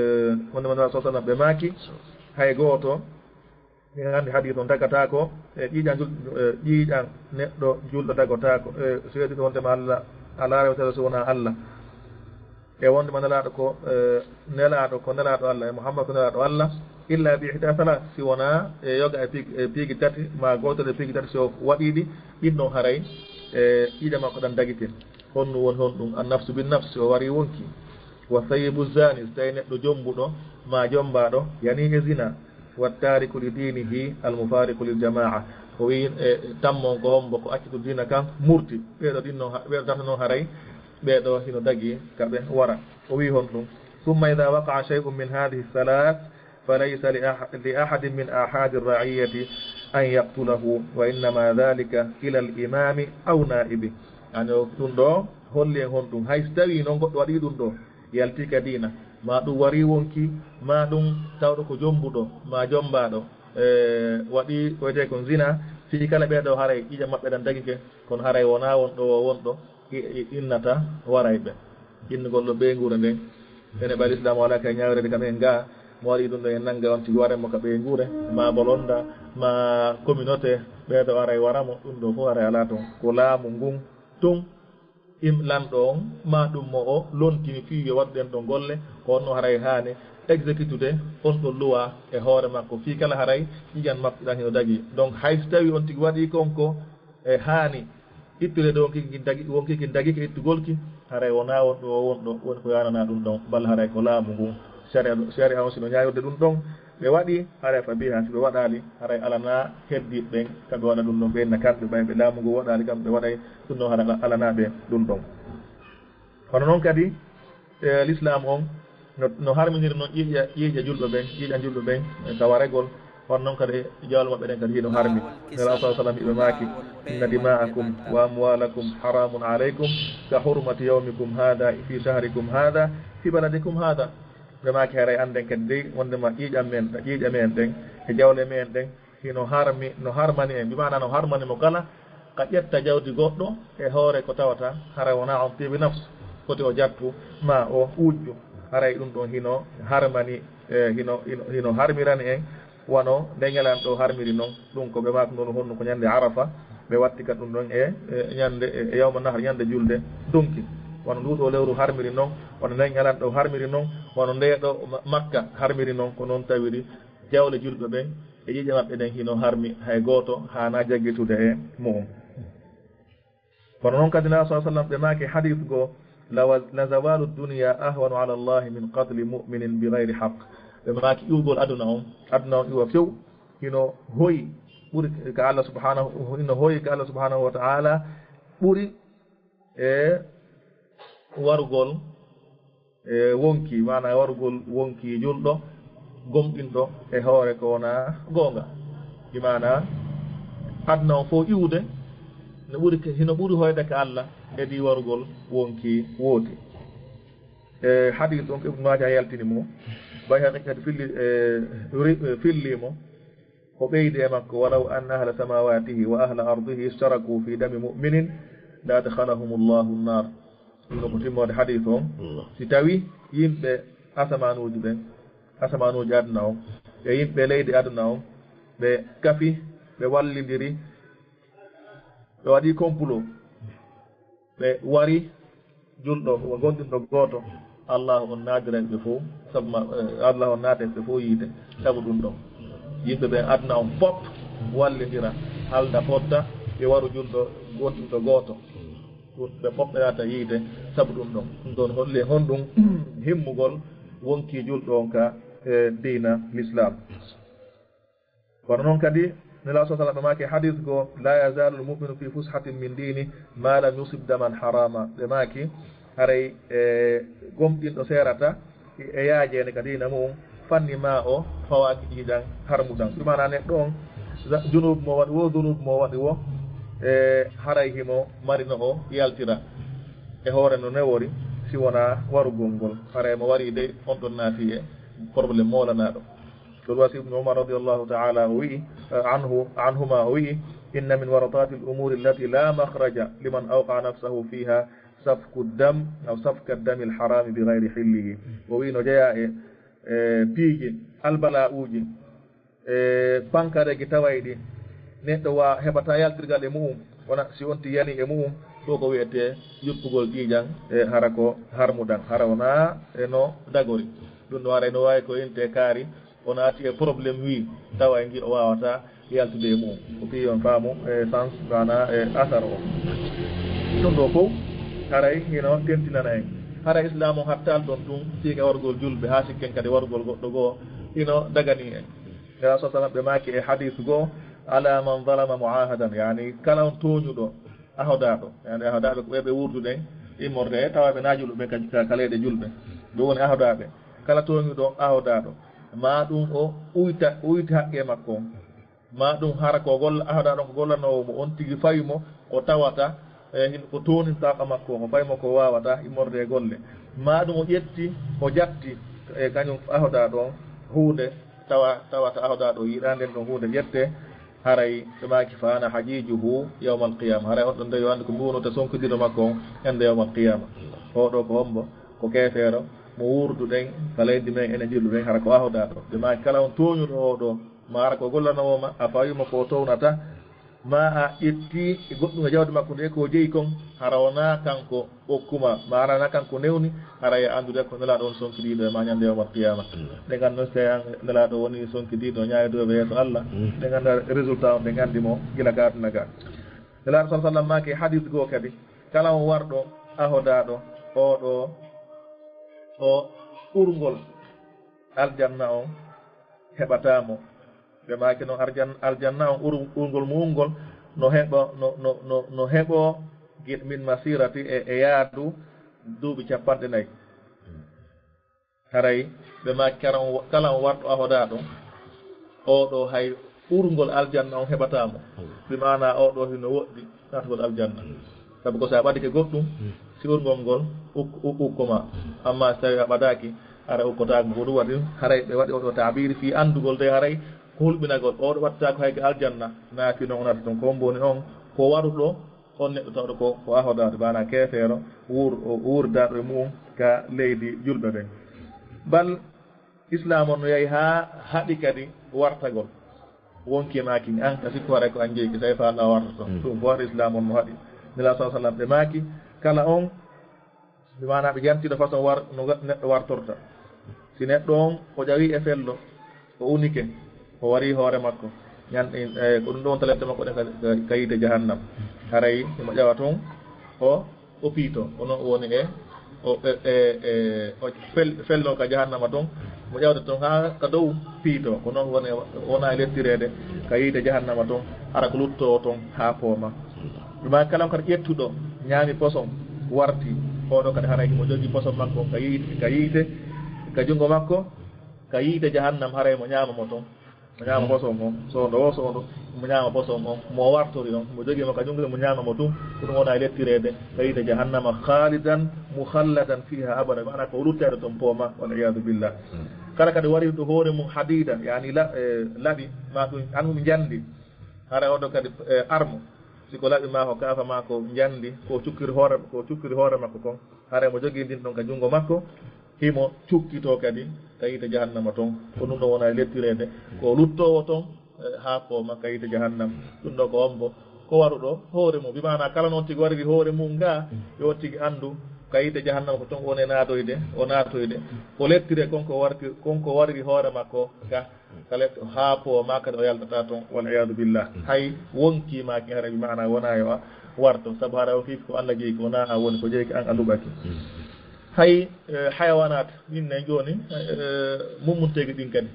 wonde Manzo sallallahu alaihi wasallam ɓe maaki, hay gooto, min anndi hadith on dagataako, e, ƴiiƴan jul-, e, ƴiiƴan neɗɗo julɗo dagotaako, e, so weeti wonde ma Allah, alaa rewtere so wonaa Allah. E wonde ma nelaaɗo ko, e, nelaaɗo ko nelaaɗo Allah, e Muhammad ko nelaaɗo Allah, illa bi ihda thalath, si wonaa e yoga e piig-, e piigi tati, ma gootel e piigi tati, si o waɗii ɗi, ɗin ɗon haray, e, ƴiiƴan makko ɗan dagitin. Honɗum woni honɗum? An nafsu bin nafs, si o warii wonki. Wa sayyibu zani, so tawi neɗɗo jombuɗo, ma jombaaɗo, yani e zina. Wa tariku li dinihi al mufariqu lil jamaa. O wi, e, tammo on ko hombo? Ko accuɗo diina kan murti. Ɓeeɗo ɗin non ha-, ɓeeɗo darta non haray, ɓeeɗo hino dagi ka ɓe wara. O wi honɗum? Thumma idha waqa'a shay'un min hadhihi thalath, falaysa li ah-, li ahadin min ahadi ar-ra'iyyati an yaqtulahu, wa innama dhalika ila al-imami aw na'ibi. Ani o ɗum ɗo holli en honɗum? Hay si tawi noon goɗɗo waɗi ɗum ɗo, yalti ka diina, ma ɗum wari wonki, ma ɗum tawɗo ko jombuɗo, ma jombaɗo, e, waɗi ko wiyetee kon zina, fii kala ɓee ɗo haray ƴiiƴam maɓɓe ɗan dagike, kono haray wonaa won ɗo o won ɗo i-, i-, innata warayɓe. Innugol ɗo ɓeynguure nden, ene ɓay Lislaam alaa kay ñaawireede kam en gaa, mo waɗi ɗum ɗo en nannga on tigi waren mo ka ɓeynguure, ma bolonda, ma communauté, ɓee ɗo aray wara mo, ɗum ɗo fof aray alaa toon. Ko laamu ngun tun, im-, lanɗo on, ma ɗum mo o lontini fii yo waɗu ɗen ɗon golle, ko honno haray haani exécutude on ɗon luwa e hoore makko, fii kala haray ƴiiƴan makko ɗan hino dagi. Donc, hay si tawi on tigi waɗi kon ko e haani, ittude ɗo wonki kin dagi, wonki kin dagi ko ittugol ki, haray wonaa won ɗo, won ɗo, woni ko yaananaa ɗum ɗon, bal haray ko laamu ngun. Sharia, sharia on sino ñaawirde ɗum ɗon, ɓe waɗi, haray fa biha, si ɓe waɗaali, haray alanaa heddiiɓe ɓen ka ɓe waɗa ɗum ɗon, ɓe inna kamɓe ɓay ɓe laamu ngun waɗaali kam, ɓe waɗay ɗum ɗon, haray alanaa ɓe ɗum ɗon. Kono noon kadi, e, Lislaam on, No, no harminiri noon ƴiiƴa, ƴiiƴa julɓe ɓen, ƴiiƴan julɓe ɓen, e ka waregol, hono noon kadi jawle maɓɓe ɗen kadi hino harmi. Nelaaɗo sallallahu alaihi wasallam ɓe maaki, "Inna dima'akum wa amwalakum haramun alaykum ka hurmati yawmikum hadha fi shahrikum hadha fi baladikum hadha." Ɓe maaki, "Haray annden kadi dey, wondema ƴiiƴan men, ƴiiƴa men ɗen, e jawle men ɗen, hino harmi, no harmani en, bi maana no harmani mo kala ka ƴetta jawdi goɗɗo e hoore ko tawata hara wona on tibi nafs, foti o jattu ma o wujju. Haray ɗum ɗon hino harmani, e, hino, hino, hino harmirani en, wano nde ñalan ɗo harmiri non." Ɗum ko ɓe maaki noon honno ko ñande Arafa, ɓe watti ka ɗum ɗon e, e ñande, e, e yawma nahar, ñande julde donki. Wano ndu ɗo lewru harmiri non, wano nde ñalan ɗo harmiri non, wano nde ɗo Ma-, Makka harmiri non, ko noon tawiri jawle julɓe ɓen e ƴiiƴe maɓɓe ɗen hino harmi, hay gooto haana jaggitude e mu'um. Kono noon kadi, Nelaaɗo sallallahu alaihi wasallam ɓe maaki hadith goo, "La wa-, la zawalu dunya ahwanu ala Allahi min qatli mu'minin bi ghayri haqq." Ɓe maaki iwgol aduna on, aduna on iwa few, hino hoyi ɓuri ka Allah subhanahu, hino hoyi ka Allah subhanahu wa ta'ala ɓuri e warugol e wonki, maana warugol wonki julɗo gomɗinɗo e hoore ko wona goonga. Bi maana aduna on fof iwude no ɓuri ke-, hino ɓuri hoyde ka Allah e di warugol wonki wooti. E hadith on ko Ibn Majah yaltini mo, Bayhaqi kadi filli, e, ri-, e, filli mo. O ɓeydi e makko, "Walaw anna ahla samawatihi wa ahla ardihi ishtaraku fi dami mu'minin la adkhalahumullahu an-nar." Ɗum ɗo ko timmoode hadith on. Si tawi yimɓe asamanuuji ɓen, asamanuuji aduna on, e yimɓe leydi aduna on, ɓe kafi, ɓe wallidiri, ɓe waɗi complot, ɓe wari julɗo, gomɗinɗo gooto, Allah on naadiray ɓe fof, sabu ma, eh, Allah on naatay ɓe fof yiide, sabu ɗum ɗon. Yimɓe ɓe aduna on fof wallidira, halda fotta, ɓe waru julɗo, gomɗinɗo gooto. Ɗum ɓe fof ɓe naata yiide, sabu ɗum ɗon. Ɗum ɗon holli honɗum himmugol wonki julɗo on ka, eh, diina l'islam. Kono noon kadi, Nelaaɗo sallallahu alaihi wasallam ɓe maaki hadith goo, "La yazalu al-mu'minu fi fushatin min dini ma lam yusib daman harama." Ɓe maaki, haray, e, gomɗinɗo seerata e yaajeende ka diina mum, fanni ma o fawaaki ƴiiƴan harmuɗan. Ɗum maana neɗɗo on, za-, junub mo waɗi wo, dunub mo waɗi wo, e, haray himo mari no o yaltira e hoore no newori, si wonaa warugol ngol. Haray mo wari dey, on ɗon naati e problème moolanaaɗo. Ɗum waɗi Ibnu Umar radiyallahu ta'ala o wi'i, eh, anhu, anhuma o wi'i, "Inna min waratati al-umuri allati la makhraja liman awqa nafsahu fiha safku dam, aw safka dami al-harami bi ghayri hillihi." O wi'i no jeyaa e, eh, piiji, albala'uuji, e pankareeji tawayɗi neɗɗo wa heɓata yaltirgal e mu'um, wona si on ti yani e mu'um, ɗo ko wi'etee yuppugol ƴiiƴan, e hara ko harmuɗan, hara wona e no dagori. Ɗum no waray no waawi ko inte kaari, o naati e problème wi, tawa e ngi o waawata yaltude e mu'um. Ko fii on faamu e sens, maana e asar o. Ɗum ɗo fof, haray hino tentinana en. Haray Islaam o hattal ɗon ɗum, siika wargol julɓe, haa sikken kadi wargol goɗɗo goo, hino dagani en. Nelaaɗo sallallahu alaihi wasallam ɓe maaki e hadith goo, "Ala man zalama mu'ahadan," yani kala on tooñuɗo ahodaaɗo, yani ahodaaɓe ko ɓe ɓe wurduɗen immorde, tawa ɓe na julɓe ka, ka, ka leyɗe julɓe. Ɓe woni ahodaaɓe. Kala tooñuɗo ahodaaɗo, ma ɗum o uyta, uyta haqqe makko on. Ma ɗum hara ko golla, ahodaaɗo on ko gollanoowo mo on tigi fawi mo, o tawata e hin-, ko toonintaaka makko on, o fawi mo ko waawata immorde e golle. Ma ɗum o ƴetti, o jatti e kañum ahodaaɗo on huunde, tawa, tawata ahodaaɗo yiɗaa nden ɗon huunde ƴette, haray ɓe maaki, "Fa ana hajijuhu yawmal qiyama." Haray on ɗon nde yo anndu ko mbiwonota sonkidiiɗo makko on ñande yawmal qiyama. Oo ɗo ko hombo? Ko keefeero mo wurduɗen ka leydi men enen julɓe ɓen, hara ko ahodaaɗo. Ɓe maaki, "Kala on tooñuɗo oo ɗo, ma hara ko gollanoowo ma, a fawi mo ko townata, ma a ƴetti e goɗɗum e jawdi makko nde ko jeyi kon, hara wonaa kanko okkuma, ma hara wonaa kanko newni, hara ya anndude ko Nelaaɗo on sonkidiiɗo e ma ñande yawmal qiyama." Ɗe nganndu so tawi an Nelaaɗo woni sonkidiiɗo ñaayodooɓe yeeso Allah, ɗe ngannda résultat on, ɗe nganndi mo gila ka aduna ka. Nelaaɗo sallallahu alaihi wasallam maaki e hadith goo kadi, "Kala on warɗo ahodaaɗo, oo ɗo, o ɓurngol aljanna on heɓataa mo." Ɓe maaki noon arjan-, aljanna on ɓur-, ɓurngol mu'um ngol no heɓo, no, no, no, no heɓo gi-, min masirati e, e yaadu duuɓi capanɗe nayi. Haray ɓe maaki kala on, kala on warɗo ahodaa ɗon, oo ɗoo hay ɓurngol aljanna on heɓataa mo. Bi maanaa oo ɗoo hino woɗɗi naatugol aljanna. Sabu ko si a ɓadike goɗɗum, si urngol ngol uk-, u-, ukko ma. Ammaa si tawii a ɓadaaki, hara ukkotaako. Ko ɗum waɗi haray ɓe waɗi oo ɗoo taabiiri fii anndugol de haray ko hulɓinagol. Oo ɗoo waɗataa ko hay ka aljanna, naati non o naata ton. Ko hombo woni on? Ko waruɗo on neɗɗo tawɗo ko, ko ahodaaɗo, maanaa keefeero, wuur-, o wuurdaaɗo e mu'un ka leydi julɓe ɓen. Bal Islaam on no yahi haa haɗi kadi wartagol. Wonkii maaki an ka sikku haray ko an jeyi ki, si tawii faalɗaa wartoto. Mm. Ɗum ko waɗi Islaam on no haɗi. Nelaaɗo sallallaahu alayhi wa sallam ɓe maaki, kala on, bi maanaa ɓe jantiiɗo façon war-, no ga-, neɗɗo wartorta. Si neɗɗo on o ƴawii e fello, o unike, o warii hoore makko, ñan-, e, ko ɗum ɗon wonta lepte makko ɗen ka, ka, ka yiite jahannam. Haray himo ƴawa ton, o, o piito, ko non woni e, o, e, e, e, o fel-, fello ka jahannama ton, mo ƴawata ton haa ka dow piito, ko non woni, wona e lettireede ka yiite jahannama ton, hara ko luttoowo ton haa pooma. Ɗuma kala on kadi ƴettuɗo, ñaami poson, warti, oo ɗoo kadi haray himo jogii poson makko ka yiite, ka yiite, ka junngo makko, ka yiite jahannam, haray mo ñaama mo ton. Mo ñaama poson on, soondo o soondo, mo ñaama poson on, mo wartori on, mo jogii mo ka junngo, mo ñaama mo tun, ko ɗum wona e lettireede, ka yiite jahannama, khaalidan mukhalladan fiiha abada, maanaa ko lutteede ton pooma, wal iyaadu billah. Mm. Kala kadi warirɗo hoore mum hadiida, yaani la-, eh, laɓi, maa ɗum, an ɗum njandi, hara oo ɗoo kadi, eh, armo, si ko laɓi maa ko kaafa maa ko njandi, ko cukkiri hoore, ko cukkiri hoore makko kon, hara mo jogii ndin ɗon ka junngo makko, himo cukkitoo kadi ka yiite jahannama ton. Ko ɗum ɗon wona e lettireede. Ko luttoowo ton, eh, haa pooma ka yiite jahannam. Ɗum ɗoo ko hombo? Ko waruɗo hoore mum. Bi maanaa kala no on tigi wariri hoore mum ngaa, yo on tigi anndu ka yiite jahannama ko ton woni e naatoyde, o naatoyde. O lettire kon ko warti, kon ko wariri hoore makko ka, ka letto haa pooma kadi o yaltata ton, wal iyaadu billah. Hay wonkii maaki haray bi maanaa wonaa yo a warto. Sabu haray wonkii ko Alla jeyi ko wonaa an woni ko jeyi ko an a luɓaki. Hay, eh, hayawaanaat, ɗin ne jooni, eh, mummunteeji ɗin kadi.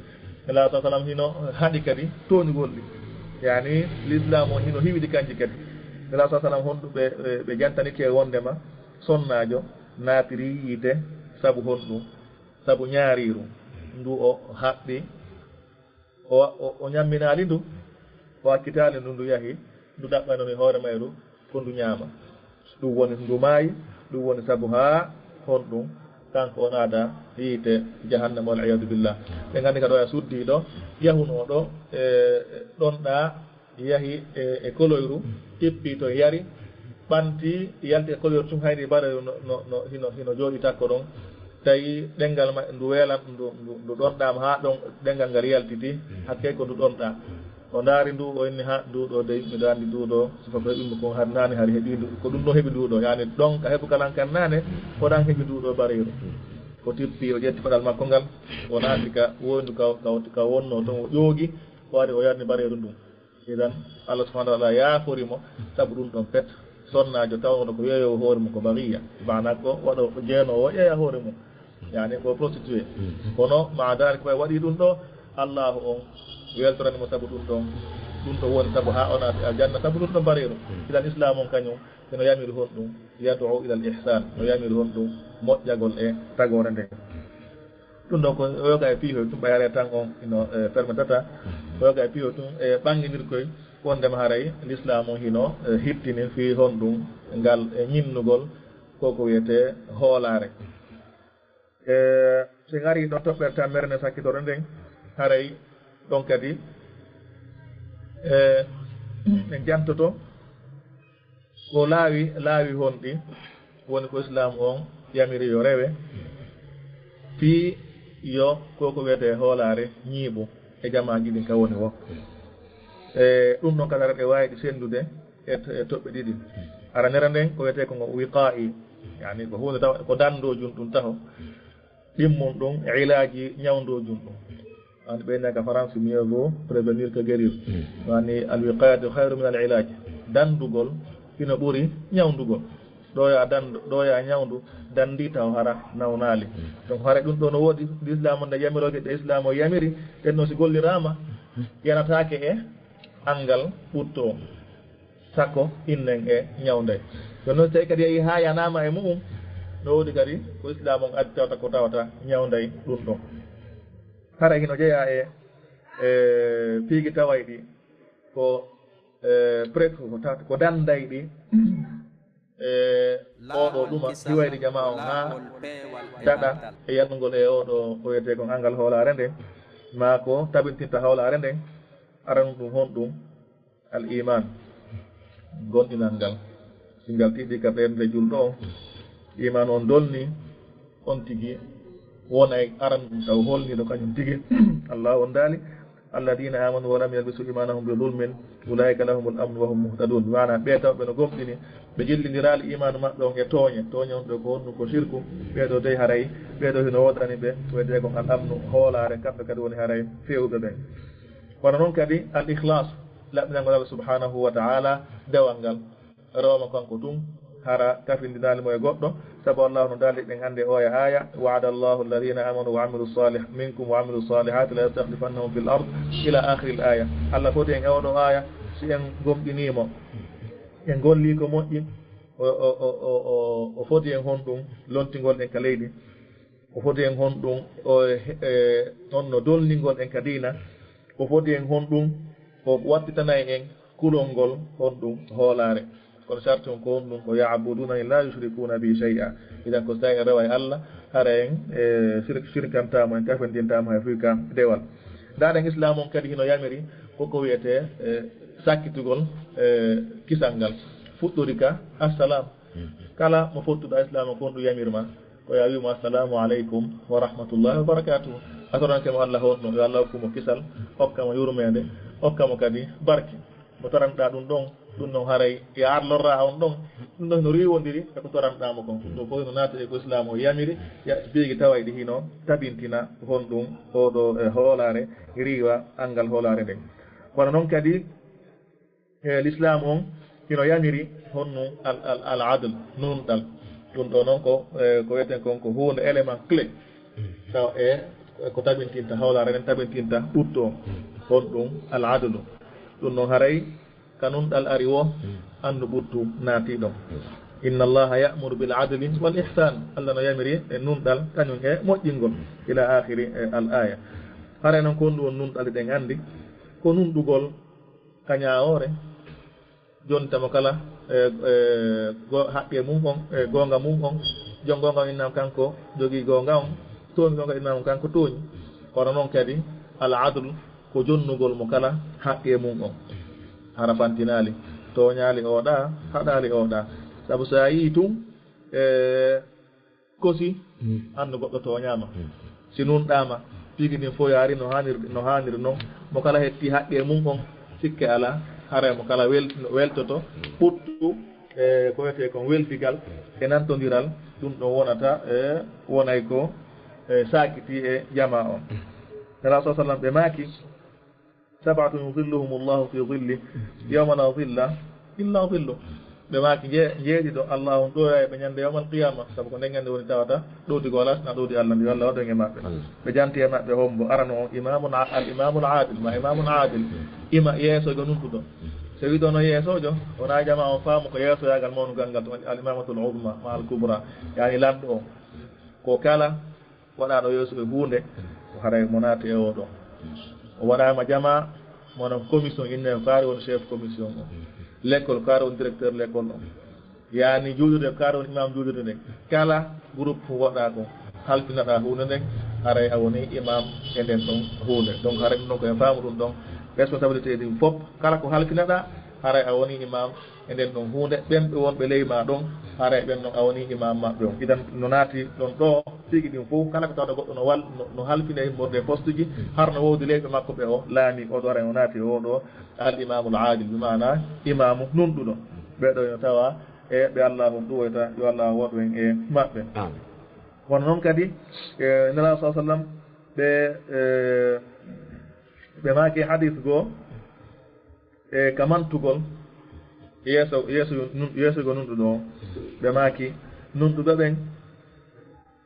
Nelaaɗo sallallaahu alayhi wa sallam hino haɗi kadi tooñugol ɗi. Yaani, Lislaam on hino hiwidi kanji kadi. Nelaaɗo sallallaahu alayhi wa sallam honɗum ɓe, ɓe, ɓe jantanike wondema sonnaajo naatiri yiite sabu honɗum? Sabu ñaariiru ndu o haɓɓi. O, o, o ñamminaali ndu, o accitaali ndu, ndu yahi, ndu ɗaɓɓanoni hoore mayru ko ndu ñaama. Ɗum woni ndu maayi, ɗum woni sabu haa honɗum kanko o naata yiite jahannama, wal iyaadu billah. Ɓe nganndi ka ɗo e suddi ɗo, yahunoo ɗo, e, ɗon ɗaa, yahi e, e koloyru, ippi to yari, ɓanti, yalti e koloyru tun, hayni bareeru no, no, no, hino, hino jooɗi takko ɗon. Tawi ɗenngal ma, ndu weelan, ndu, ndu, ndu ɗonɗaama haa ɗon, ɗenngal ngal yaltiti, hakkee ko ndu ɗonɗaa. O ndaari ndu, o inni, "Ha, ndu ɗo dey, miɗo anndi ndu ɗo, sifa ko heɓi mo kon, hari naane, hari heɓi ndu, ko ɗum ɗo heɓi ndu ɗo." Yaani, ɗon ka heɓu kalan kan naane, ko ɗan heɓi ndu ɗo bareeru. O tippi, o ƴetti paɗal makko ngal, o naati ka wondu ka, ka, ka wonnoo ton, o ƴoogi, o ari, o yarni bareeru ndun. Idan, Allah subhanahu wa ta'ala yaafori mo sabu ɗum ɗon pet. Sonnaajo tawnooɗo ko yeeyoowo hoore mum ko bariya, maanaa ko waɗo ko jeenoowo yeeya hoore mum, yaani ko prostitué. Kono maa daalika, ko waɗi ɗum ɗo, Allahu on weltorani mo sabu ɗum ɗon. Ɗum ɗo woni sabu haa o naati aljanna, sabu ɗum ɗon bareeru. Idan, Islaam on kañum eno yamiri honɗum? Yad'u ila al ihsan, no yamiri honɗum? Moƴƴagol e tagoore nden. Ɗum ɗo ko yoga e piihoy tun, ɓayare tan on ino, e, permetata. Ko yoga e piihoy tun e ɓannginirkoy wondema haray Lislaam on hino, e, hittini fii honɗum ngal, e, ñinnugol ko ko wiyetee hoolaare. E, so en arii ɗon toɓɓere tammere nde sakkitoro nden, haray ɗon kadi, e, en jantoto ko laawi, laawi honɗi woni ko Islaam on yamiri yo rewe, fii yo ko ko wiyetee hoolaare ñiiɓu e jamaaji ɗin ka woni woo. E, ɗum ɗon kadi ara ɗe waawi ɗi senndude e, e toɓɓe ɗiɗi. Aranere nden ko wiyetee ko ngo wiqaa'i, yaani ko huunde taw ko danndojum ɗum taho. Ɗimmun ɗum, ilaaji ñawndoojum ɗum. An ɓe naka France, mieux vaut prévenir que guérir. Mm. Wani, al wiqayatu khayru min al ilaj. Dandugol hino ɓuri ñawndugol. Ɗo ya dandu, ɗo ya ñawndu, dandi taw hara nawnaali. Mm. Donc, hara ɗum ɗo no woodi, Lislaam nde yamiroje ɗe Islaam o yamiri, ɗen no si golliraama, yanataake e anngal ɓutto. Sakko innen e ñawnde. Jooni noon, so tawi kadi yehi haa yanaama e mu'um, No woodi kadi ko Islaam on addi tawata ko tawata ñawnday ɗum ɗon. Hara hino jeyaa e, e piiji tawayɗi ko, e, preuve ko ta-, ko dandayɗi, e, oɗo ɗuma hiwayde jamaa on haa daɗa e yalnugol e oɗo ko wiyetee kon angal hoolaare nden, maa ko tabintinta hoolaare nden, aranun ɗum honɗum? Al iman, gomɗinal ngal. Si ngal tiiɗi ka ɓernde julɗo on, iman on dolni, on tigi wonay aran ɗum taw holniiɗo kañum tigi. Allah on daali, "Alladina amanu wa lam yalbisu imanahum bi zulmin, ulaika lahumul amnu wa hum muhtadun." Maana ɓe taw ɓe no gomɗini, ɓe jillindiraali imaanu maɓɓe on e tooñe. Tooñe on ɗo ko honɗum? Ko shirku. Ɓee ɗo dey haray, ɓee ɗo hino woodani ɓe, ko wiyetee kon al amnu, hoolaare, kamɓe kadi woni haray feewuɓe ɓen. Kono noon kadi al ikhlas, laɓɓinangol Allah subhanahu wa ta'ala dewal ngal. Rewama kanko tun, hara kafindinaali mo e goɗɗo, sabu Allah no daali ɗen hannde oya aya, "Wa'ada Allahu alladhina amanu wa amilu salih-, minkum wa amilu salihati la yastakhlifannahum fil ard," ila akhiril aya. Allah foti en e oɗo aya, si en gomɗinii mo, en golli ko moƴƴi, o, o, o foti en honɗum lontingol en ka leydi. O foti en honɗum, o, e, on no dolningol en ka diina. O foti en honɗum, o wattitanay en kulol ngol honɗum hoolaare. Kono sarti on ko honɗum? Ko "ya'budunani la yushrikuna bi shay'a." Idan ko so tawi en reway Allah, hara en, e, shirk-, shirkantaamo, en kafindintaamo hay fuy ka dewal. Ndaɗen Islaam on kadi hino yamiri ko ko wiyetee, e, sakkitugol, e, kisal ngal. Fuɗɗori ka assalaam. Kala mo fottuɗo Islaam on ko honɗum yamiri ma? Ko yo a wi'u mo, "Assalamu aleykum wa rahmatullahi wa barakatuhu." A toranke mo Allah honno, yo Allah hokku mo kisal, hokka mo yurmeende, hokka mo kadi barke. Mo toranɗaa ɗum ɗon, ɗum ɗon haray yo ar lorra on ɗon. Ɗum ɗon no riiwondiri e ko toranɗaa mo kon. Ɗum ɗon fof no naati e ko Islaam o yamiri, ya, piiji tawayɗi hino tabintina honɗum oɗo e hoolaare, riiwa anngal hoolaare nden. Kono noon kadi, e Lislaam on hino yamiri honno al, al, al adl, nunɗal. Ɗum ɗo noon ko, e, ko wiyeten kon ko huunde élément clé. Tawa e ko tabintinta hawlaare nden, tabintinta ɓuttu on. Honɗum al adlu. Ɗum noon haray ka nunɗal ari wo, anndu ɓuttu naati ɗon. "Inna Allaha ya'muru bil adli wal ihsan." Allah no yamiri e nunɗal kañum e moƴƴingol. Ila akhiri, e, al aya. Haray noon ko honɗum woni nunɗal, eɗen anndi ko nunɗugol ka ñaawoore, jontamo kala, e, e, go-, haqqe mum on, e, goonga mum on. Jon goonga on innama kanko jogii goonga on, tooñi goonga innama kanko tooñi. Kono noon kadi, al adl ko jonnugol mo kala haqqe mum on. Hara fantinaali, tooñaali oɗa, haɗaali oɗa. Sabu so a yii tun, e, kosi, anndu goɗɗo tooñaama. Si nunɗaama, piiji ɗin fof yaari no haaniri, no haaniri noon, mo kala hetti haqqe mum on, sikke alaa, haray mo kala wel-, weltoto, ɓuttu, e ko wiyetee kon weldigal, e nantondiral, ɗum ɗon wonata, e wonay ko, e saakiti e jamaa on. Nela sa sallam ɓe maaki, "Sab'atun yudhilluhumullahu fi dhillihi yawma la dhilla illa dhilluh." Ɓe maaki, "Nje-, njeeɗiɗo, Allahu on ɗoyay ɓe ñande yawmal qiyama." Sabu ko nden ñande woni tawata ɗowdi goo alaa, na ɗowdi Allah ndi, yo Allah waɗu en e maɓɓe. Ɓe janti e maɓɓe hombo? Arano on, imamun a-, al imamul adil, ma imamun adil. Ima yeesojo nunɗuɗo. So wiɗo no yeesojo, wona jama on faamu ko yeesoyagal mawnugal ngal, ɗum woni al imamatul uzma, ma al kubra. Yani lanɗo on. Ko kala waɗaaɗo yeeso e huunde, ko haray mo naati e oo ɗoo. O waɗaama jamaa, wano commission, inne ko kaari woni chef commission o. L'école, ko kaari woni directeur l'école o. Yaani juulirde, ko kaari woni imam juulirde nden. Kala groupe waɗaa ko, halfinaɗaa huunde nden, haray a woni imam e nden ɗon huunde. Donc haray ɗum ɗon ko en faamu ɗum ɗon. Responsabilité ɗin fof, kala ko halfinaɗaa, haray a woni imam e nden ɗon huunde, ɓen ɓe wonɓe ley maa ɗon, haray ɓen ɗon a wonii imaam maɓɓe on. Idan no naati ɗon ɗoo, piiji ɗin fof, kala ko tawata goɗɗo no wal-, no, no halfina e immorde e postuji, har no woodi leyɓe makko ɓe o laami, oo ɗoo haray no naati e oo ɗoo al imaamul aadil, bi maana imaamu nunɗuɗo. Ɓee ɗoo no tawa e ɓe Allah on ɗuwoyta, yo Allah waɗu en e maɓɓe. Amiin. Kono noon kadi, e, Nelaaɗo sallallaahu alayhi wa sallam, ɓe, e, ɓe maaki hadiis goo, e ka mantugol yeeso, yeeso nun-, yeeso go nunɗuɗo o. Ɓe maaki, nunɗuɓe ɓen,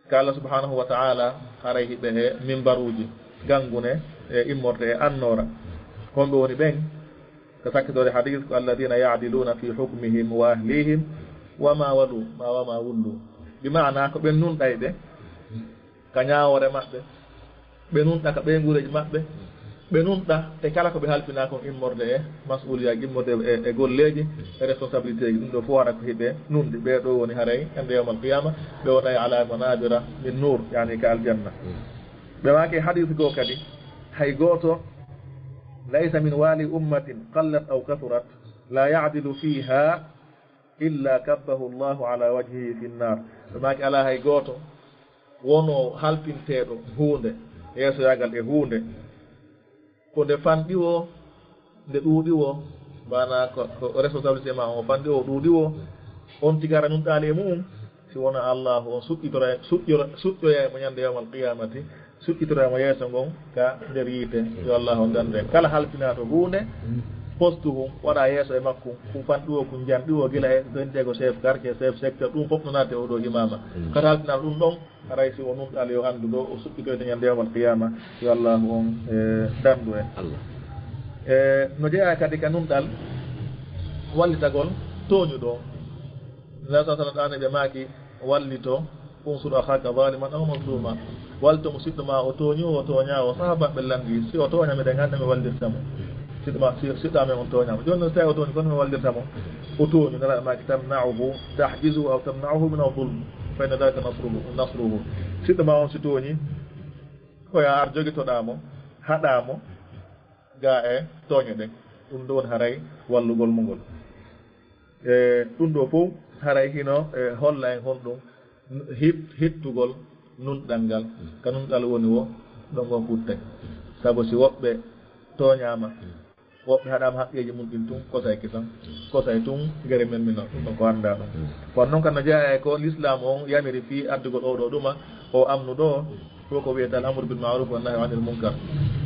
ka Allah subhanahu wa ta'ala haray hiɓe e mimbaruuji, gangune e immorde e annoora. Honɓe woni ɓen? Ka sakkitoore hadiis ko, "Alladhina ya'diluna fi hukmihim wa ahlihim wa ma walu, ma wa ma wullu." Bi maana ko ɓen nunɗay ɓe ka ñaawoore maɓɓe, ɓe nunɗa ka ɓeynguureeji maɓɓe, ɓe nunɗa e kala ko ɓe halfinaa kon immorde e mas'uuliyaaji, immorde e, e golleeji, e responsabilitéeji. Ɗum ɗoo fof hara ko hiɓe nunɗi. Ɓee ɗoo woni haray ende yawmal qiyaama, ɓe wonay ala manabira min nuur, yaani ka aljanna. Ɓe maaki e hadiis goo kadi, hay gooto, laysa min waali ummatin qallat aw kathurat, la ya'dilu fiha illa kabbahu Allahu ala wajhihi fi nnar. Ɓe maaki alaa hay gooto wonoo halfinteeɗo huunde, yeesoyaagal e huunde, ko nde fanɗi woo, nde ɗuuɗi woo, maanaa ko, ko responsabilité maa on fanɗi woo, ɗuuɗi woo, on tigi ara nunɗaali e mu'un, si wonaa Allaahu on suƴƴitora, suƴƴora, suƴƴoya e mo ñande yawmal qiyaamati, suƴƴitora e mo yeeso ngon ka nder yiite. Yo Allaahu on dandu en. Kala halfinaaɗo huunde, postu hun, waɗa yeeso e makku, kun fanɗi woo, kun janɗi woo, gila e donndego chef quartier, chef secteur, ɗum fof no naati e oɗo imaama. Kala halfinaaɗo ɗum ɗon, haray si o nunɗaali yo anndu ɗoo, o suɓɓitoyta ñande yawmal qiyaama, yo Allaahu on, e, dandu en. Allah. E, no jeyaa kadi ka nunɗal wallitagol tooñuɗo. Nulaaɗo sallallaahu alayhi wa sallam ɓe maaki, wallito, unsur akhaaka zaliman aw mazluma. Wallito musiɗɗo maa o tooñi o, o tooñaa o. Sahaabaaɓe lanndii, si o tooñaa miɗen anndi mi wallirta mo. Siɗɗo maa, si, siɗɗo amen on tooñaama. Jooni non si tawi o tooñi, kono mi wallirta mo. O tooñi, Nulaaɗo maaki tamna'uhu, tahjizuhu aw tamna'uhu min az-zulm. Fa inna dhalika nasruhu, nasruhu. Siɗɗo maa on si tooñi, ko yaa ar jogitoɗaa mo, haɗaa mo, gaa e tooñe ɗen. Ɗum ɗoo woni haray wallugol mo ngol. E ɗum ɗoo fof haray hino, e, holla en honɗum hit-, hittugol nunɗal ngal. Ka nunɗal woni wo ɗon ngon futtay. Sabu si woɓɓe tooñaama, woɓɓe haɗaama haqqeeji mum ɗin tun, kosay kisan, kosay tun gere men mino, ɗum ɗon ko anndaa ɗum. Kono noon kan no jeyaa e ko Lislaam on yamiri fii addugol oo ɗoo ɗuma, oo amnu ɗoo, ko ko wiyetee al amru bil ma'ruf wa nahyu anil munkar.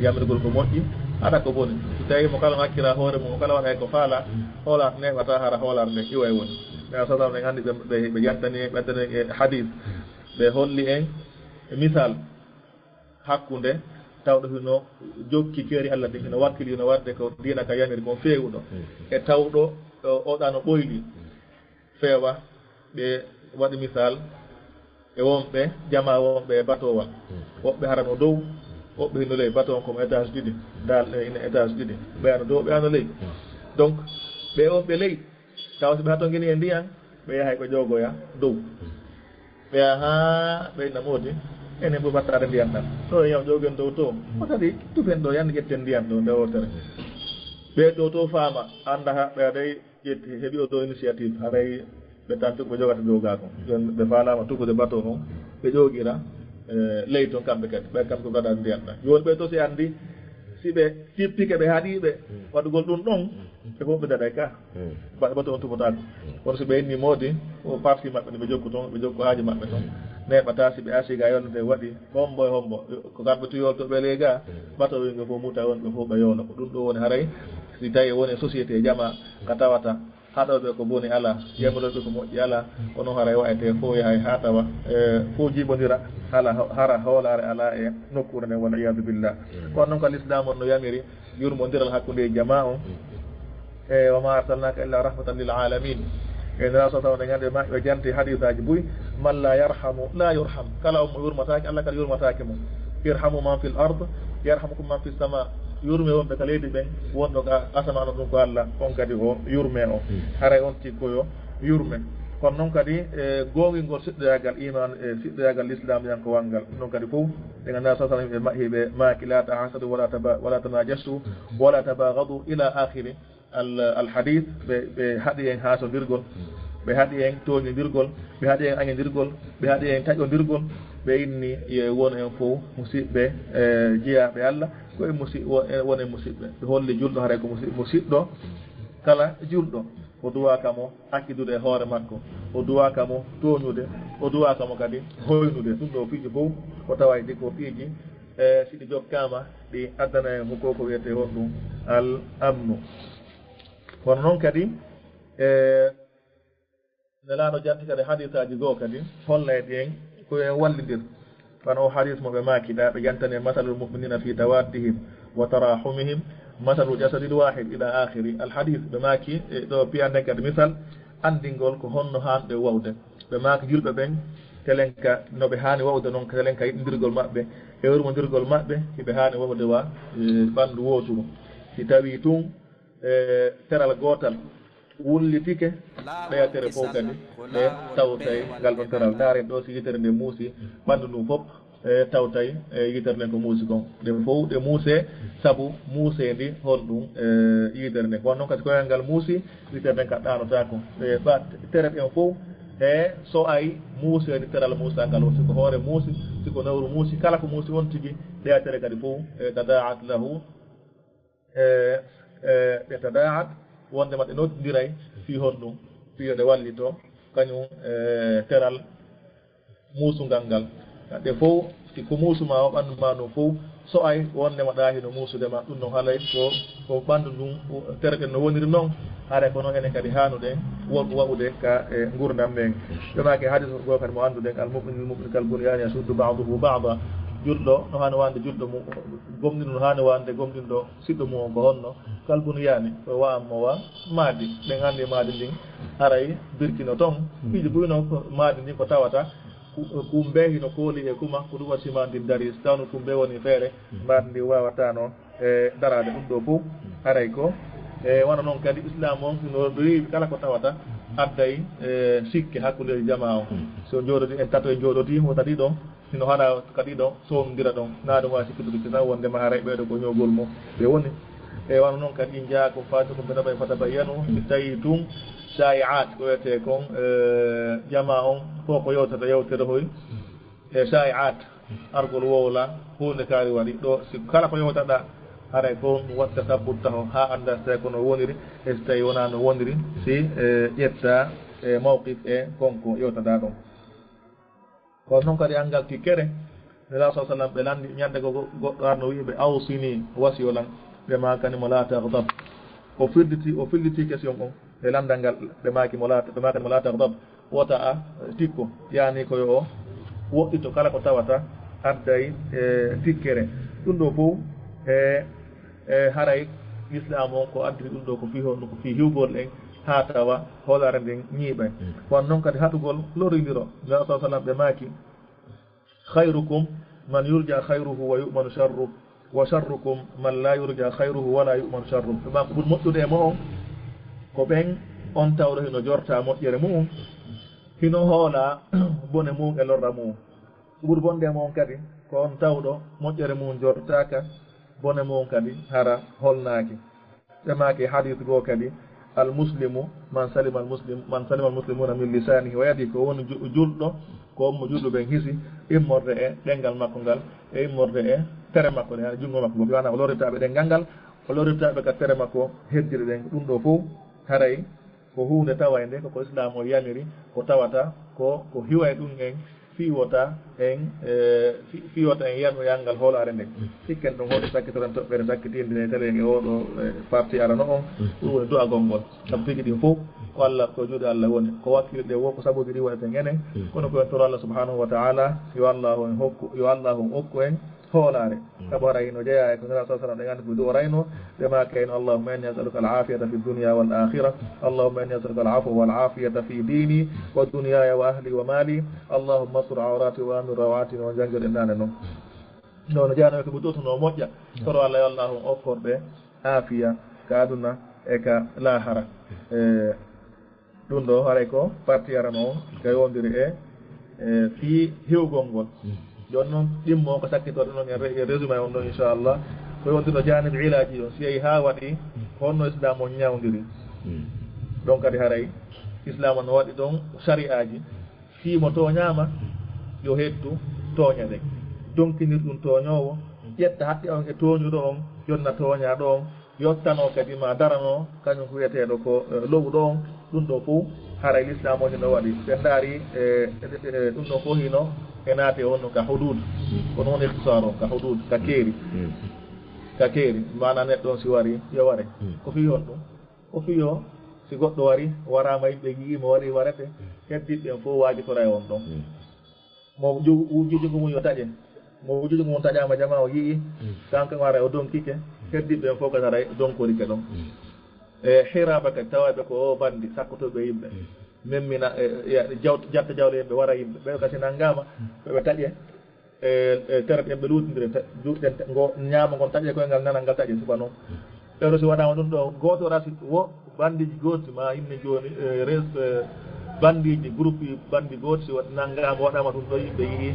Yamirgol ko moƴƴi, haɗa ko boni. Si tawii mo kala on accira hoore mum, mo kala waɗa e ko faalaa, hoolaare neeɓataa hara hoolaare nde iwa e woni. Mais a satan en anndi ɓe, ɓe, ɓe yantani, ɓe addani e hadiis. Ɓe holli en e misal hakkunde tawɗo hino jokki keeri Allah ɗin, hino wakkili, hino waɗde ko diina ka yamiri kon feewuɗo. E tawɗo o, o ɗano ɓoyli. Feewa, ɓe waɗi misal e wonɓe, jamaa wonɓe e batowal. Woɓɓe harano dow, woɓɓe hino ley. Bato on ko mo étage ɗiɗi, dal ɗe ina étage ɗiɗi. Ɓe ano dow, ɓe ano ley. Donc, ɓe wonɓe ley, tawa si ɓe hatongini e ndiyan, ɓe yahay ɓe ƴoogoya dow. Ɓe yaha haa ɓe inna moodi, enen fof battaade ndiyan ɗan. Ɗo e yaw ƴoogen dow to. Ko tadi, tufen ɗo, yan ƴetten ndiyan ɗo, nde wootere. Ɓe dow to faama, annda haa ɓe aday ƴetti, heɓi o ɗo initiative, haray ɓe tanti ko ɓe jogata dow gaa kon. Ɓe, ɓe faalaama tugude bato on, ɓe ƴoogira, eh, ley ton kamɓe kadi. Ɓe kamɓe ko mbaɗa ndiyan ɗan. Jooni ɓe to si anndi, si ɓe tippike ɓe haɗi ɓe waɗugol ɗum ɗon, ɓe fof ɓe daɗay ka. Ba-, bato on tufotaako. Kono si ɓe inni moodi, o parti maɓɓe no ɓe jokku ton, ɓe jokku haaji maɓɓe ton. Neeɓata si ɓe asi ga yolnde waɗi, hombo e hombo. Ko kamɓe tuyol to ɓe ley ga, bato ɓe ɓe fof muta won, ɓe fof ɓe yolo. Ko ɗum ɗo woni haray, si tawi woni société jama, ka tawata haɗooɓe ko boni alaa, yamiroɓe ko moƴƴi alaa, kono haray wa'etee fof yahay haa tawa, e, fof jiɓondira, hala, hara hoolaare alaa e nokkuure nden, wal iyadu billah. Kono noon ko Lislaam on no yamiri yurmondiral hakkunde e jamaa on. E, wa ma arsalnaka illa rahmatan lil alamin. E, Nulaaɗo sallallahu alayhi wa sallam, ɓe janti hadiisaaji buy, man la yarhamu la yurham. Kala on mo yurmataake, Allah kadi yurmataake mo. Irhamu man fil ard, yarhamkum man fis sama. Yurme wonɓe ka leydi ɓen, wonɗo ka asamaan on ɗum ko Allah, on kadi o yurme on. Haray on tigi ko yo yurme. Kono noon kadi, e, goongingol siɗɗoyaagal iman, e, siɗɗoyaagal lislaamyankowal ngal. Ɗum ɗon kadi fof, ɓe ngannduɗaa sallallahu alayhi wa sallam ɓe ma-, hiɓe maaki, "La tahasadu wala taba-, wala tanajasu, wala tabaghadu," ila akhiri al, al hadith, ɓe, ɓe haɗi en haasondirgol, ɓe haɗi en tooñondirgol, ɓe haɗi en añondirgol, ɓe haɗi en taƴondirgol, ɓe inni yo won en fof musiɓɓe, e, jiyaaɓe Allah, ko e musi-, wo-, e, won en musiɓɓe. Ɓe holli julɗo haray ko musi-, musiɗɗo kala julɗo. O duwaaka mo accidude e hoore makko, o duwaaka mo tooñude, o duwaaka mo kadi hoynude. Ɗum ɗo piiji fof ko tawayɗi ko piiji, e, si ɗi jokkaama, ɗi addana en ko, ko wiyetee honɗum al amnu. Kono noon kadi, e, Nelaaɗo janti kadi hadiisaaji goo kadi, hollayɗi en ko en wallindir. Kono o hadiis mo ɓe maaki ɗa, ɓe jantani en, "Masalul mu'minina fi tawaddihim wa tarahumihim, masalul jasadil wahid," ila akhiri al hadith. Ɓe maaki, e, ɗo piyande kadi misal, anndingol ko honno haanɓe wawde. Ɓe maaki julɓe ɓen, telenka no ɓe haani wahude noon, telenka yiɗindirgol maɓɓe e yurmondirgol maɓɓe, hiɓe haani wahude wa, eh, ɓanndu wooturu. Si tawii tun, eh, teral gootal wullitike, ɗeya tere fof kadi ɗe tawtay ngal ɗon teral. Ndaaren ɗo, si yitere nde muusi ɓanndu ndun fof, e tawtay e yitere nden ko muusi kon. Ɗe fof ɗe muusee sabu muuseendi honɗun, e yitere nden. Kono noon kadi koyngal ngal muusi, yitere nden kaɗɗanotaako. E ɓa tere ɗen fof e so ay muuseendi teral muusal ngal o, si ko hoore muusi, si ko newru muusi, kala ko muusi on tigi, ɗeya tere kadi fof e tadaa'at lahu, e, e, ɗe tadaa'at, wonndema ɗe noddiray fii honɗun, fii yo ɗe wallito kañum, e, teral muusungal ngal. Ɗe fof, si ko muusu ma o ɓanndu ma ndun fof, so ay wonndema ɗa hino muusude ma, ɗun non halay ko, ko ɓanndu ndun, tere ɗen no woniri non, haray ko non enen kadi haanuɗen wa-, waɗude ka, e, ngurndan men. Ɓe maaki hadis goo kadi mo annduɗen, "Al mu'minu lil mu'mini kal bunyaani yashuddu ba'duhu ba'da." Julɗo no haani wonde julɗo mum, gomɗinɗo no haani wonde gomɗinɗo siɗɗo mum on ko honno? Kal bunyaani, ko wa ammo wa maadi. Ɗen anndi maadi ndin haray birkino ton. Piiji buy no ko maadi ndin ko tawata ku-, kumbe hino kooli e kuma, ko ɗum waɗi si maadi ndin darii. Si tawno kumbe woni feere, maadi ndin waawataano e daraade. Ɗum ɗo fof haray ko e wano noon kadi Islaam on hino rewi kala ko tawata adday e sikke hakkundeeji jamaa on. So njooɗodi en tato e njooɗodi, wota ɗiɗo hino haɗa ka ɗiɗo sowndira ɗon. Na ɗum waawi sikkude ko taw wonndema haray ɓeeɗo ko ñoogol mo ɓe woni. E wano noon kadi, "In jaa'akum faasiqun binaba'in fatabayyanu." Si tawii tun shaa'i'aat ko wiyetee kon, e, jamaa on fof ko yewtata yewtere hoy e shaa'i'aat, argol wowla, huunde kaari waɗi ɗo, si kala ko yewtaɗa, haray ko ɗum waɗta sabbut taho haa annda si tawii ko no woniri, e si tawii wonaa no woniri, si, e, ƴetta, e, mawqif e kon ko yewtaɗa ɗon. Kono noon kadi anngal tikkere, Nelaaɗo sallallahu alaihi wasallam ɓe lanndi ñande go, go, goɗɗo arno wi'i ɓe, "Awsini, wasiyo lan." Ɓe maakani mo, "La taghdab." O firliti, o firliti question on e lanndal ngal, ɓe maaki mo, "La," ɓe maakani mo, "La taghdab." Wota a tikko, yaani ko yo o woɗɗito kala ko tawata adday, e, tikkere. Ɗum ɗo fof, e, e, haray Islaam on ko addiri ɗum ɗo ko fii honɗum? Ko fii hiwgol en haa tawa hoolaare nden ñiiɓay. Mm. Kono noon kadi haɗugol lorindiro. Nelaaɗo sallallahu alaihi wasallam ɓe maaki, "Khairukum man yurja khairuhu wa yu'manu sharruhu, wa sharrukum man la yurja khairuhu wa la yu'manu sharruhu." Ɓe maaki ɓuri moƴƴude e mo'on ko ɓen on tawɗo hino jorta moƴƴere mu'un, hino hoola bone mu'un e lorra mu'un. Ko ɓuri bonde e mo'on kadi ko on tawɗo moƴƴere mu'un jortaaka, bone mu'un kadi hara holnaaki. Ɓe maaki e hadis goo kadi, "Al muslimu man salima al muslim-, man salima al muslimuna min lisanihi wa yadihi." Ko woni ju-, julɗo, ko on mo julɓe ɓen hisi immorde e ɗemngal makko ngal, e immorde e tere makko ɗen, haɗa junngo makko ngoo. Ɓe wana o lorritaa ɓe ɗemngal ngal, o lorritaa ɓe ka tere makko heddiri ɗen. Ɗum ɗo fof haray ko huunde tawaynde, ko ko Islaam o yamiri, ko tawata ko, ko hiway ɗum en, fii wota en, e, fi-, fii wota en yanu e anngal hoolaare nden. Sikken ɗum hoto sakkitoren toɓɓere sakkitiinde ne telen e oo ɗoo, e, parti arano on, ɗum woni du'agol ngol. Sabu piiji ɗin fof ko Allah, ko juuɗe Allah woni. Ko wakkilde wo ko sabuji ɗi waɗeten enen, kono ko en toro Allah subhanahu wa ta'ala, yo Allah on hokku, yo Allah on okku en hoolaare. Mm. Sabu haray hino jeyaa e ko Nelaaɗo sallallahu alaihi wasallam ɗen anndi ko du'orayno, ɓe maaki en, "Allahumma inni as'aluka al-afiyata fi dunya wal akhirah. Allahumma inni as'aluka al-afwa wal afiyata fi dini wa dunyaya wa ahli wa mali. Allahumma astur awrati wa amin rawati," no janngoɗen naane non. No, no jeyaa no ko ɓe du'otonoo moƴƴa. Mm. Toro Allah, yo Allah on okkor ɓe aafiya ka aduna e ka laahara. E, Ɗum ɗo haray ko parti arano on, ka yowondiri e, e fii hiwgol ngol. Mm. Jooni noon, ɗimmo ko sakkitoɗen on e re-, e résumé on ɗo, inchallah. Ko yowondiri no jaanib ilaaji on, si yehi haa waɗi, ko honno Islaam on ñawndiri. Mm. Ɗon kadi haray, Islaam on no waɗi ɗon sari'aaji. Fii mo tooñaama, yo heɗtu tooñe ɗen. Donkinir ɗum tooñoowo, ƴetta haqqe on e tooñuɗo on, jonna tooñaaɗo on, yottanoo kadi ma daranoo, kañum ko wiyeteeɗo ko, eh, lo'uɗo on. Ɗum ɗo fof haray Lislaam o hino waɗi. Ɓe ndaari, eh, eh, eh, ɗum ɗo fof hino e naate on no ka huduud. Kono won ikhtisaar on ka huduud, ka keeri. Mm. Ka keeri, maanaa neɗɗo on si wari, yo ware. Mm. Ko fii honɗum? Ko fii yo si goɗɗo wari, waraama yimɓe yi'ii mo, warii warete, heddiiɓe ɓen fof waajitoray on ɗon. Mm. Mo ju-, wujji junngo mum yo taƴe. Mo wujji junngo mum taƴaama, jamaa o yi'ii, mm, kanko o aray o donkike, heddiiɓe ɓen fof kadi aray donkorike ɗon. Mm. E hiraaba kadi tawayɓe ko o banndi sakkotooɓe yimɓe. Mm. Memmina e, e, e, jawt-, jatta jawle yimɓe, wara yimɓe. Ɓe kasi nanngaama, ɓe, ɓe taƴe, e, e, tere ɗen ɓe luutindire, ta-, juuɗe ɗen, ta-, ngo, ñaama ngon taƴe koyngal, nanal ngal taƴe, suka noon. Ɓe ɗo si waɗaama ɗum ɗo, gooto rasi wo banndiiji gooti ma inne jooni, e, res-, e, banndiiji, groupe bandi gooti, si waɗ-, nanngaama waɗaama ɗum ɗo, yimɓe yi'i,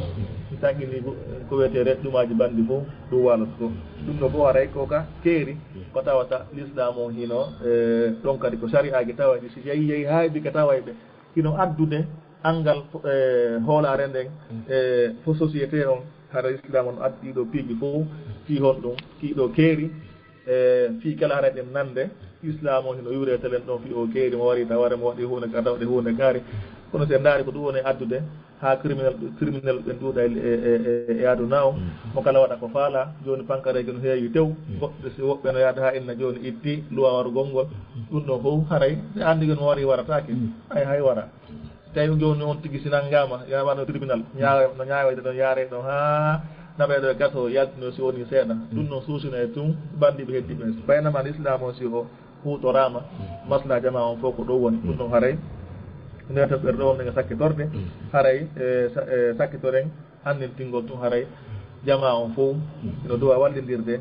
mi taƴini ko, ko wiyetee ɗumaaji bandi fof, ɗum waalata ɗo. Ɗum ɗo fof haray ko ka keeri, ko tawata l'islam on hino, e, ɗon kadi ko sari'aaji tawayɗi, si yehi, yehi haa heɓi ka tawayɓe, hino addude anngal, e, hoolaare nden, e, fo société on, hara islam on addi ɗo piiji fof, fii honɗum, kii ɗo keeri, e, fii kala hara ɗen nande, islam on hino yuure telen ɗon fii o keeri, mo wari taware, mo waɗi huunde ka tawde huunde kaari. Kono si en ndaari ko ɗum woni addude, haa criminel, criminel ɓen ɗuuɗa e, e, e, e, e aduna o, mo kala waɗa ko faala, jooni pankareeji no heewi tew, goɗɗe si woɓɓe no yaada haa inna jooni itti, luwa warugol ngol, ɗum ɗon fof haray, ɓe anndi jooni mo wari warataake, hay, hay wara. Tawi jooni on tigi si nanngaama, yaawano tribunal, ñaawe-, no ñaawede ɗon, yaare ɗon haa naɓe ɗo e gato, yaltino si woni seeɗa. Ɗum noon suusino e tun banndiiɓe heddiiɓe. Ɓaynama Lislaam on si o huutoraama, maslaa jamaa on fof ko ɗo woni. Ɗum noon haray, nden toɓɓere ɗo wonde e sakkitorde, haray, e, sa-, e, sakkitoren anndintingol tun haray jamaa on fof ino duwa wallindirde,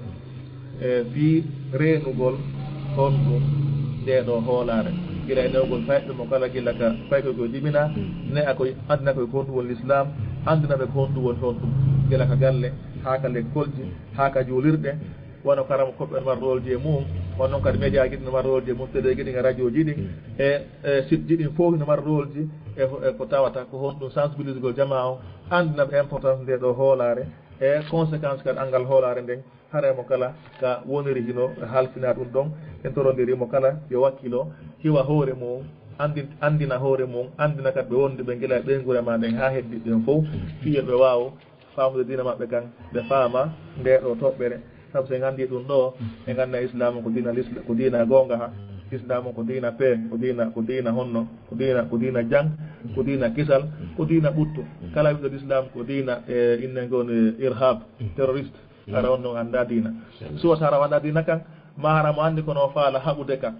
e, fii reenugol honɗum ndee ɗoo hoolaare. Gila e newgol fayɓe mo kala, gila ka fayɓe ko jibina, ne a koy, anndina koy ko honɗum woni Lislaam, anndina ɓe ko honɗum woni honɗum. Gila ka galle, haa ka lekkolji, haa ka juulirɗe, wano karamokooɓe no mari rôle ji e mum, wano noon kadi média ji ɗi no mari rôle ji e mum, télé ji ɗin e radio ji ɗin, e, e site ji ɗin fof no mari rôle ji, e, e ko tawata ko honɗum sensibilisgol jamaa on, anndina ɓe importance ndee ɗoo hoolaare, e conséquence kadi anngal hoolaare nden, haray mo kala ka woniri hino halfina ɗum ɗon, en torondiri mo kala yo wakkilo, hiwa hoore mum, anndi-, anndina hoore mum, anndina kadi ɓe wonduɓe gila e ɓeynguure ma nden haa heddiiɓe ɓen fof, fii yo ɓe waawo faamude diina maɓɓe kan, ɓe faama ndee ɗoo toɓɓere. Sabu so en anndii ɗum ɗoo, en annda Islaam ko diina Lisla-, ko diina goonga ha. Islaam ko diina paix, ko diina, ko diina honno, ko diina, ko diina jam, ko diina kisal, ko diina ɓuttu. Kala wiɗo Lislaam ko diina, e, inne ngoni irhab, terroriste. Hara on ɗon annda diina. Suwa so hara o annda diina kan, ma hara mo anndi kono o faala haɓude ka.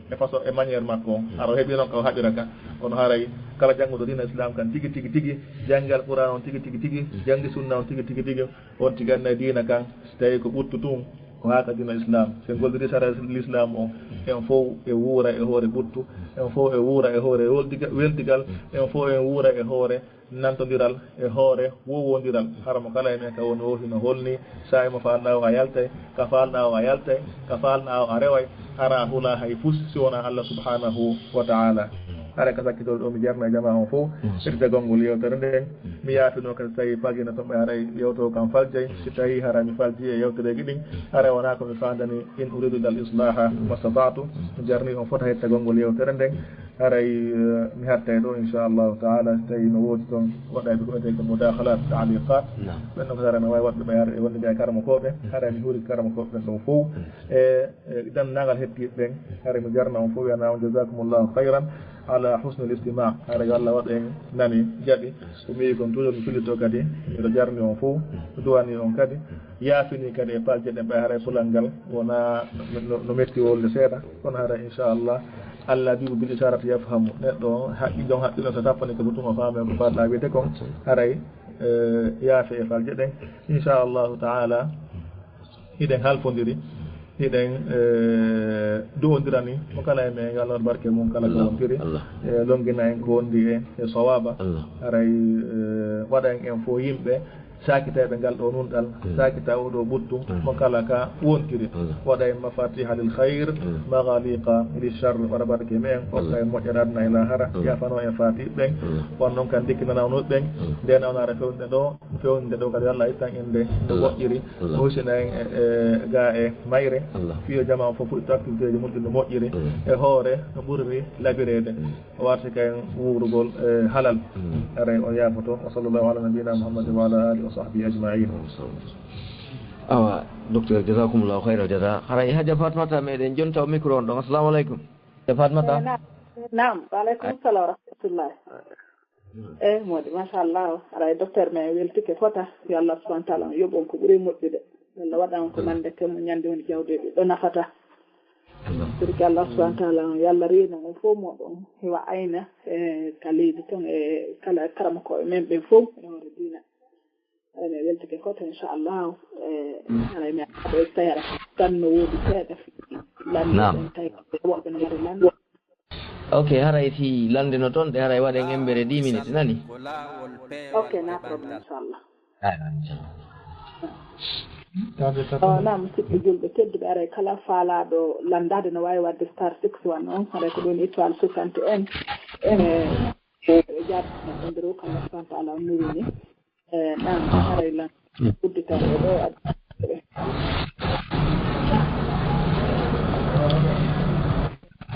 E façon, e manière makko on. Hara o heɓi noon ka o haɓira ka. Kono haray kala jannguɗo diina Islaam kan tigi, tigi, tigi, janngi Alquraan on tigi, tigi, tigi, janngi sunna on tigi, tigi, tigi, on tigi annda diina kan, si tawi ko ɓuttu tun, ko haa ka diina Islaam. Si en golliri sara Lislaam on, en fof e wuura e hoore ɓuttu, en fof e wuura e hoore weldiga-, weldigal, en fof en wuura e hoore nantondiral, e hoore wowondiral. Hara mo kala e men ka woni o hino holni, saa'i mo faalɗaa o a yaltay, ka faalɗaa o a yaltay, ka faalɗaa o a reway, hara a hulaa hay fus si wonaa Allah subhanahu wa ta'ala. Hara ka sakkitol ɗo mi jarna e jamaa on fof, heɗitagol ngol yewtere nden. Mi yaafino kadi so tawi faljino toon ɓe haray yewto kam faljay. Si tawi hara mi falji e yewtereeji ɗin, hara wonaa ko mi faandani. In uridu illa al-islaha mastata'tu. Mi jarni on fota hettagol ngol yewtere nden. Haray, eh, mi hattay ɗo, inchallahu ta'ala, so tawi no woodi toon waɗayɓe ko wiyetee ko mudakhalat, ta'liqat. Naam. Ɓen no ko hara no waawi waɗde ɓe hara e wonde e karamokooɓe. Haray mi huuri karamokooɓe ɓen ɗon fof. E, e, denndaangal hettiiɓe ɓen, haray mi jarna on fof, wiyana on jazakumullahu khayran ala husnil istima'. Haray yo Allah waɗu en nani, jaɓi. Ko mi wi'i kon toujours mi fillito kadi, miɗo jarni on fof, mi duwani on kadi. Yaafini kadi e palje ɗen, ɓay haray pulal ngal wona no, no metti wolde seeɗa, kono haray inchallah, Allah bibu bil isharati yafhamu. Neɗɗo on haqqi, jon haqqi no so tappani ko butum o faame ko faalɗaa wiide kon, haray, eh, yaafe e palje ɗen. Inchallahu ta'ala, hiɗen halfondiri, hiɗen, eh, du'ondirani mo kala e men, yo Allah waɗu barke mum kala ko wontiri. Allah. Eh, longina en ko wondi e, e sawaba. Allah. Haray, eh, waɗa en en fof yimɓe saakitayɓe ngal ɗo nunɗal, saakita o ɗo ɓuttu, mo kala ka wontiri. Waɗa en mafatiha lil khayr, maghaliqa lil sharr, waɗa barke men, hokka en moƴƴere aduna e lahara, yafano en faati ɓen, won noon kan dikkinana on ɓen, nde nawnaare fewnde ɗo, fewnde ɗo kadi Allah ittan en nde, no moƴƴiri, o hisina en e, e, ga e mayre, fiyo jama o fof fuɗɗito activité ji mum ɗi no moƴƴiri, e hoore no ɓuriri labireede. O warti kay wuurugol, eh, halal. Aray o yaafoto. Wa sallallahu ala nabiyina Muhammadin wa ala alihi wa sahbihi ajma'in. Awa, docteur, jazakumullahu khairal jaza. Haray Hajja Fatmata meɗen jonta o micro on ɗon. Assalamu alaikum. Hajja Fatmata. Eh, na-, naam. Wa alaikum salam wa rahmatullah. Eh, moodi, machallah. Haray docteur men weltike fota. Yo Allah subhanahu wa ta'ala on yoɓon ko ɓuri moƴƴude. Yo Allah waɗan ko nande kemo ñande woni jawde ɗo nafata. Sirki Allah subhanahu wa taala on, yo Allah reeno on fof moɗon, hewa ayna e ka leydi ton e kala karamokooɓe men ɓen fof e hoore diina. Eɗen weltike koto, inchallah. E haray mi aɗa e tayara tan no woodi seeɗa fi lande. Naam. Ɗen tawi woɓɓe no ngari lande. Ok, haray fii lande no ton ɗe, haray waɗen embere dix minutes, nani? Ok, na problème, inchallah. Aywa, inchallah. Tawde tata. Oh, naam, musidɓe julɓe tedduɓe, aray kala faalaaɗo lanndaade no waawi waɗde star six one on, haray ko ɗon étoile soixante et un. E, e jaabina ɗon nder kala subhanahu wa taala on nurini. E, naam, haray lan udditande ɗo adduɓe.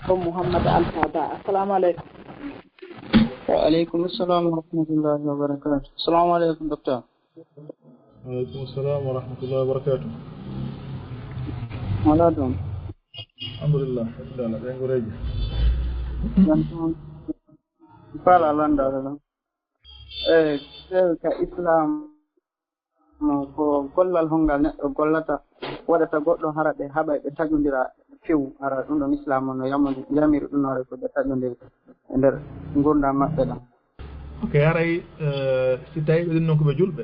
Ko Mouhammad Alpha Ba. Assalamu aleykum. Wa aleykum assalam wa rahmatullahi wa barakatuh. Assalamu aleykum, docteur. Aleykum salam wa rahmatullahi wa barakatuh. Wala ɗum. Alhamdulillah. Alhamdulillah. Ɓen goreeji. Jam tan. Fala landaade ɗum. Eyi, tawi ka Islam, ko gollal hongal neɗɗo gollata, waɗata goɗɗo hara ɓe haɓay ɓe taƴondira few, hara ɗum ɗon Islam on no yamodi-, yamiri ɗum hoore ko ɓe taƴondira e nder ngurndan maɓɓe ɗan. Ok, haray, eh, si tawi ɓe ɗin non ko ɓe julɓe,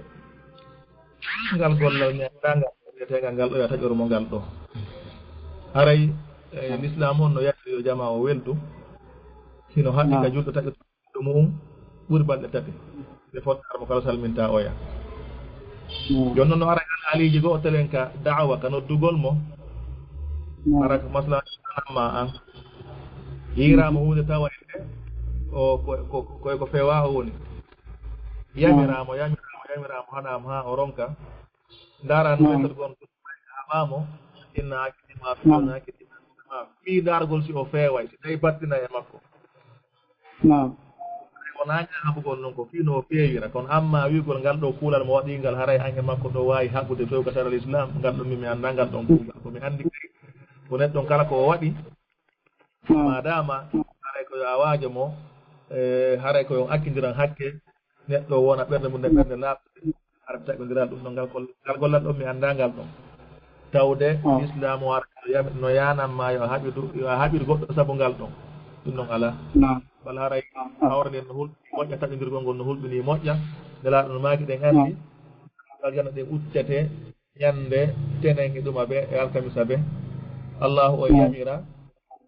ngal gollal mi anndaa ngal, wiyeteegal ngal ɗo, yo taƴor mo ngal ɗo. Haray, eh, L'islam on no yamiri yo jamaa o weldu, hino haɗi ka julɗo taƴo mu'un ɓuri balɗe tati. Nde fotndaar mo kala salminta oya. Mm. Jooni non no ara e alhaaliiji goo, o telen ka da'wa, ka noddugol mo. Mm. Ara ko masla ma an. Yiiraama huunde tawa e o ko, ko, ko, ko fewa o woni. Yamiraama, yamiraama, yamiraama, haɗaama haa o ronka. Ndaara no metod gon haɓaamo, inna hakkiti ma, inna hakkiti ma. Fii ndaargol si o feeway, si tawi battina e makko. Naam. Ko naange haɓugol non ko fii no o feewira, kono amma wi'ugol ngal ɗo kuulal mo waɗi ngal haray an e makko ɗo waawi haɓude fewka sariya Islam, ngal ɗon mi, mi anndaa ngal ɗon kuugal. Ko mi anndi kay, ko neɗɗon kala ko o waɗi, naam, maadaama haray ko yo a waajo mo, e, haray ko yo on accindiran hakke, neɗɗo wona ɓernde mum nde ɓernde laaɓtude, hara taƴondiral ɗum ɗon ngal gol-, ngal gollal ɗon mi anndaa ngal ɗon. Tawde Lislaamu ara no yami-, no yaanan ma yo a haɓidu, yo a haɓidu goɗɗo sabu ngal ɗon. Ɗum ɗon alaa. Naam. Wala haray hawre nden no hulɓini moƴƴa, taƴondirgol ngol no hulɓini moƴƴa. Nelaaɗo no maaki ɗen anndi. Aljana ɗen uccete ñande tenen e ɗuma ɓe e alkamisa ɓe. Allahu o yamira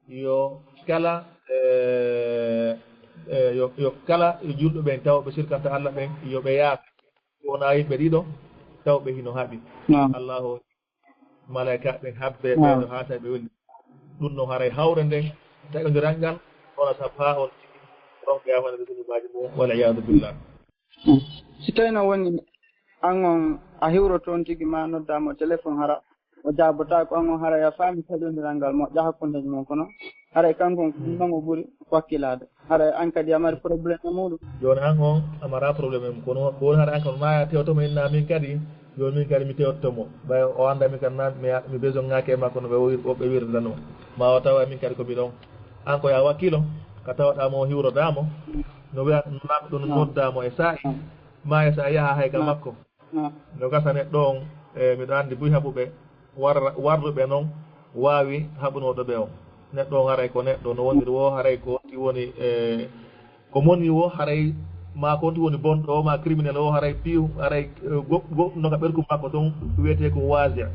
yo kala, eh, eh, yo, yo kala julɗo ɓen taw ɓe sirkanta Allah ɓen, yo ɓe yaafe. Wona yimɓe ɗiɗo, taw ɓe hino haɓi. Naam. Allahu, malaika ɓen habbe ɓe ɗo haa tawi ɓe woni. Ɗum no haray hawre nden, taƴondiral ngal, wona sabu haa on tigi ronka yaafande ɓe zunubaaji mum, wal iyaadu billah. Si tawi no woni an on a hiwroto on tigi ma nodda mo téléphone hara o jaabotaako, an on haray a faami taƴondiral ngal moƴƴa hakkundeeji mon, kono haray kanko on ko ɗum ɗon o ɓuri wakkilaade. Haray an kadi a mari problème e muɗum. Jooni an on a mara problème e mum, kono ko woni haray an kon ma a tewto mo inna min kadi, jooni min kadi mi tewto mo. Ɓay o annda min kan na mi, mi besoin ŋaaki e makko no ɓe wir-, ɓe wirda non. Ma o tawa min kadi ko mi ɗon. An ko ya wakkilo, ka tawɗaa mo hiwroɗaa mo, no wiya no ɗum noddaa mo e saa'i, ma e saa'i yaha hay ka makko. No gasa neɗɗo on, e, miɗo anndi buy haɓuɓe, war-, warruɓe non waawi haɓunooɗo ɓe on. Neɗɗo on haray ko neɗɗo, no woniri wo haray ko woni, woni, e, ko moni wo haray, ma ko woni bonɗo o, ma criminel o, haray piw, haray, e, go-, go-, no ka ɓerkum makko ton wiyetee ko waasi.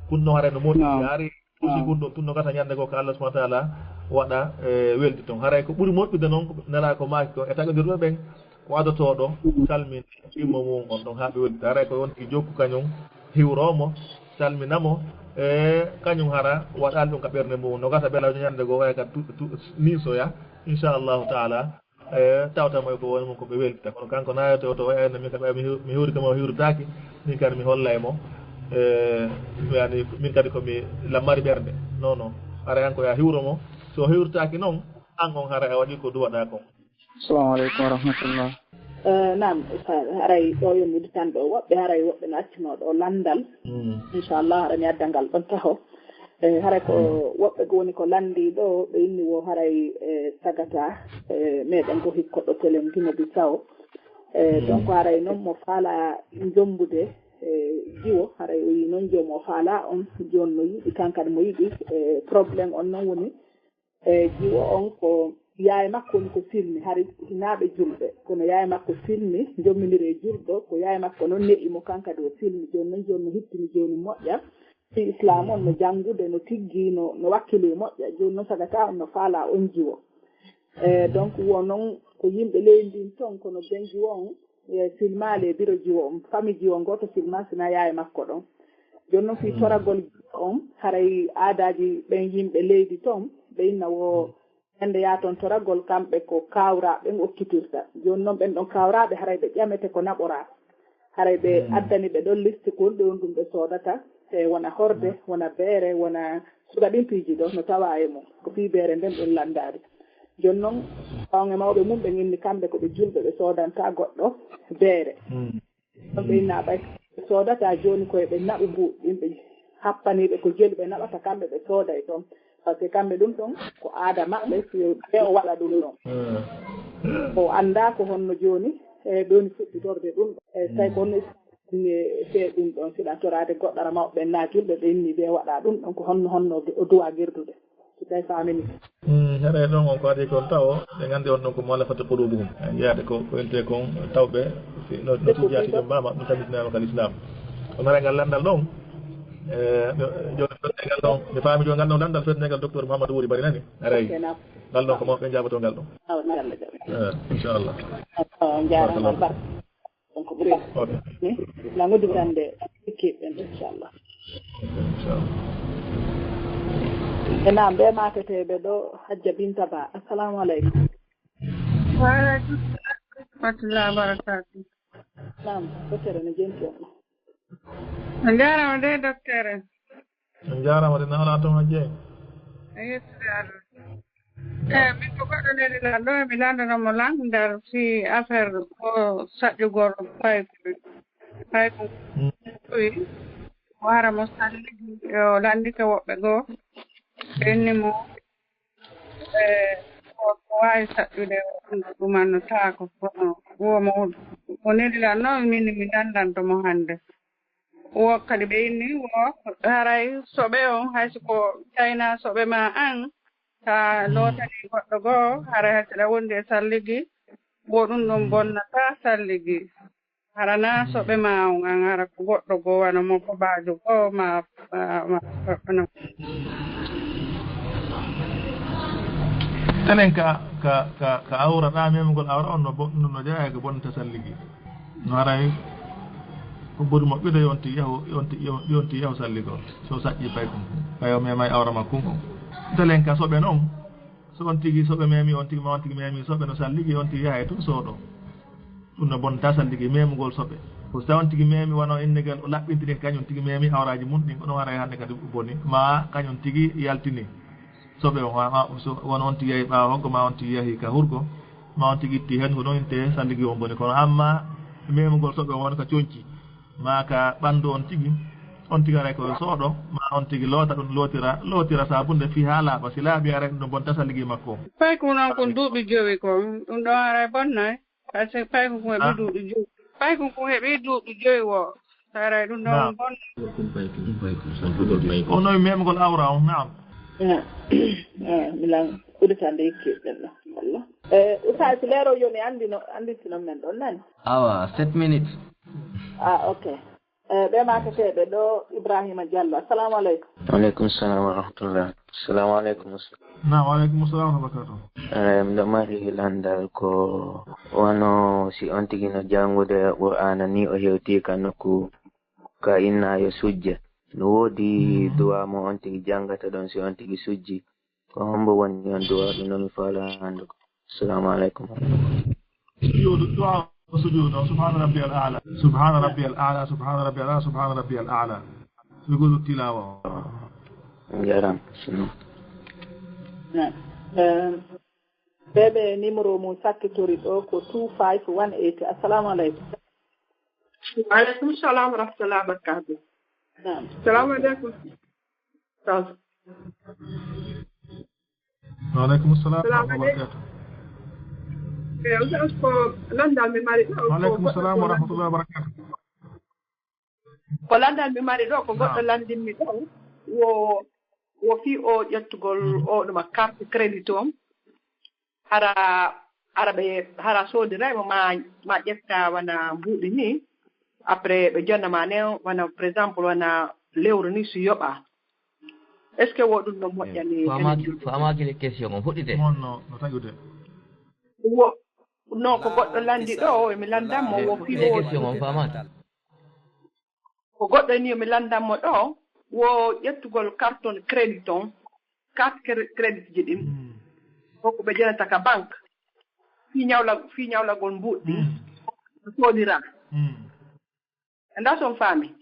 Kun no haray no moƴƴi, haray Aussi gunɗo tun no gasa ñande goo ko Allah subhanahu wa taala waɗa, e, weldi ton. Haray ko ɓuri moƴƴude non, nela ko maaki ko e taƴondirɓe ɓen, ko adotooɗo salmin immo mum on ɗon haa ɓe weldi. Haray ko wonti jokku kañum hiwroo mo, salmina mo, e kañum hara waɗaali ɗum ka ɓernde mum. No gasa bela ñande goo waya ka tu-, tu-, niisoya, inchallahu taala. E, tawta mo ko woni mum ko ɓe weltita. Kono kanko na yewte o to wayayno min kadi ɓay mi hiw-, mi hiwrike mo, hiwritaaki, min kadi mi hollay mo. E, yani, min kadi ko mi lammari ɓernde. Non, non. Haray an ko ya hiwro mo. So hiwritaaki non, an on haray a waɗi ko duwaɗa kon. Assalamu aleykum wa rahmatullah. E, naam, sa-, haray ɗo yo mi udditan ɗo. Woɓɓe haray woɓɓe no accuno ɗo lanndal. Mm. Inchallah, haray mi adda ngal ɗon taho. E, haray ko woɓɓe goo woni ko lanndii ɗo, ɓe inni wo haray, e, tagata, e, meɗen ko hikkoɗo telen Guinée Bissau. E, donc haray noon mo faala jommbude, e jiwo, haray o yii noon joom o faalaa on, jooni no yiɗi, kan kadi mo yiɗi, e problème on noon woni, e jiwo on ko yaye makko woni ko silmi, hari hinaa ɓe julɓe, kono yaye makko silmi, jomminiri e julɗo, ko yaye makko noon ne'i mo, kan kadi o silmi, jooni noon jooni no hittini, jooni moƴƴa, fii Islaam on no janngude, no tiggi, no, no wakkili moƴƴa, jooni noon sagata on no faalaa on jiwo. E, donc, wo noon ko yimɓe leydi ndin toon, kono ben jiwo on, e, silmaali e biro jiwo on, famille jiwo on gooto silmaa, sinaa yaye makko ɗon. Jooni noon fii toragol jiwo on, haray aadaaji ɓen yimɓe leydi toon, ɓe inna wo ñande yaa toon toragol, kamɓe ko kawraaɓe ɓen okkitirta. Jooni noon ɓen ɗon kawraaɓe, haray ɓe ƴamete ko naɓoraa. Haray ɓe addani ɓe ɗon liste ko honɗum ɗum ɓe soodata, e wona horde, wona beere, wona suga ɗin piiji ɗo no tawa e mum. Ko fii beere nden ɗum lanndaade. Jooni noon, ɓaawo e mawɓe mum ɓen inni kamɓe ko ɓe julɓe, ɓe soodanta goɗɗo beere. Ɗon ɓe inna ɓay ɓe soodata jooni ko e ɓe naɓu mbuuɗi ɗin, ɓe happaniiɓe ko jelu ɓe naɓata kamɓe ɓe sooday ɗon. Parce que kamɓe ɗum ɗon ko aada maɓɓe, si ɓe o waɗa ɗum ɗon. O anndaa ko honno jooni, e ɗoni fuɗɗitorde ɗum ɗon. E tawi ko honno e fee ɗum ɗon, siɗa toraade goɗɗo ara mawɓe ɓen naa julɓe ɓe inni ɓe waɗa ɗum ɗon, ko honno, honno o duwa gerdude. Si tawi faamini. Hmm, haray ɗon on ko adi kon tawo, ɓe nganndi on ɗon ko mu'allafati qulubuhum. Yaade ko, ko ente kon tawɓe, si no, no tijjaati ɗum mbaama, ɗum tabitinaama kal Islam. On haray ngal lanndal ɗon, e, jooni fetnde ngal ɗon, mi faami jooni ngal ɗon lanndal fetnde ngal docteur Mouhamadou Wuri Bari nani. Haray. Ok, naam. Ngal ɗon ko mawɓe njaaboto ngal ɗon. Awa, ngal ɗon. Eh, inchallah. Awa, on jaaraama. Barakallahu. Donc, ɓuri. Ok. Ni, na ngoddi tan de, équipe ɓen, inchallah. Ok, inchallah. E naam, ɓe maaketeeɓe ɗo, Hajja Binta Ba. Assalamu aleykum. Wa aleykum salam wa rahmatullahi wa barakatuh. Naam, ko tere no jenti on. On jaaraama de, docteur. En njaaraama de, na alaa toon a jeyi. A yettude Allah. Eyi, min ko goɗɗo neli lan ɗo, emi lanndano mo lan nder fii affaire ko saƴƴugol paykun. Paykun ɗuwi, o hara mo salligi, o lanndike woɓɓe goo. Ɓe inni mo, e, o, o waawi saƴƴude, o ɗum annotaako. Kono wo mo, o neli lan noon, min mi lanndanto mo hannde. Wo kadi ɓe inni wo haray soɓe on, hay si ko China soɓe ma an, ta lootani goɗɗo goo, haray hay si ɗa wondi e salligi, wo ɗum ɗon bonnata salligi. Hara na soɓe ma on an, hara ko goɗɗo goo, wano mo kobaajo goo, ma, ma, ma, ma. Telen ka, ka, ka, ka awra ɗa, memugol awra on no bo-, no, no jeyaa e ko bonnata salligi. No haray ko ɓuri moƴƴude yo on tigi yahu, yo on tigi, yo on tigi yahu salligol. So saƴƴi paykun, ɓay o memay awra makkun on. Telen ka soɓe non, so on tigi soɓe memi, on tigi ma on tigi memi soɓe no salligi, on tigi yahay tun sooɗo. Ɗum no bonnata salligi memugol soɓe. Ko so tawi on tigi memi wano innegel o laɓɓintini kañum tigi memi awraji mun ɗin, kono haray hande kadi boni. Ma kañum tigi yaltini soɓe on, ma, ma, so wano on tigi yahi ɓaawo hoggo, ma on tigi yahi ka hurgo, ma on tigi itti hen, ko ɗon inte salligi on boni. Kono amma memugol soɓe on wano ka conci, ma ka ɓandu on tigi, on tigi haray ko sooɗo, ma on tigi loota ɗum, lootira, lootira sabunde fii haa laaɓa. Si laaɓi haray ɗum no bonnata salligi makko. Paykun non kun duuɓi jowi kon, ɗum ɗon haray bonnay. Parce que paykun kun heɓi duuɓi jowi. Paykun kun heɓi duuɓi jowi wo. Haray ɗum ɗon bonnay. On no memugol awra on, naam. Ah, ah, milan uditande ikki ɗen ɗo. Wallah. Eh, Oustaz, si leero yoni anndino, annditino men ɗon nani? Awa, sept minutes. Ah, ok. Eh, ɓe maaketeeɓe ɗo, Ibrahima Diallo. Assalamu aleykum. Wa aleykum salam wa rahmatullah. Assalamu aleykum. Naam, wa aleykum salam wa rahmatullahi wa barakatuh. Eh, miɗo mari landal ko wano si on tigi no janngude Qur'aana ni, o hewti ka nokku ka inna yo sujje. No woodi duwa mo on tigi janngata ɗon si on tigi sujji. Ko hombo woni on duwa ɗum no mi faala anndugo. Assalamu aleykum. Sujudu, du'a sujudu, subhana rabbiyal a'la, subhana rabbiyal a'la, subhana rabbiyal a'la, subhana rabbiyal a'la. Sujudu tilawa. Jaram. Naam. Eh, ɓe ɓe numéro mum sakkitori ɗo ko two five one eight. Assalamu aleykum. Wa aleykum salam wa rahmatullahi wa barakatuh. Naam. Assalamu aleykum. Ustaz. Wa aleykum salam wa rahmatullahi wa barakatuh. Eh, Ustaz, ko landal mi mari ɗo, ko goɗɗo ko lan-, wa aleykum salam wa rahmatullahi wa barakatuh. Ko lanndal mi mari ɗo, ko goɗɗo lanndinmi ɗo, wo, wo fii o ƴettugol o ɗuma carte crédit on. Hara, hara ɓe, hara soodiray mo ma, ma ƴetta wana mbuuɗi ni. Après, ɓe jonna ma ne, wana, par exemple, wana lewru ni si yoɓa. Est-ce que wo ɗum no moƴƴani? Faamaaki, faamaaki le question on, fuɗɗite. On no, no taƴude. Wo, no, ko goɗɗo lanndi ɗo, emi lanndan mo, wo fii o question on, faamaaki. Ko goɗɗo ni, mi lanndan mo ɗo, wo ƴettugol carton crédit on, carte cré-, crédit ji ɗin. Ko ko ɓe jonnata ka banque. Fii ñawla-, fii ñawlagol mbuuɗi ɗin. Ko soodira. Anda son faami.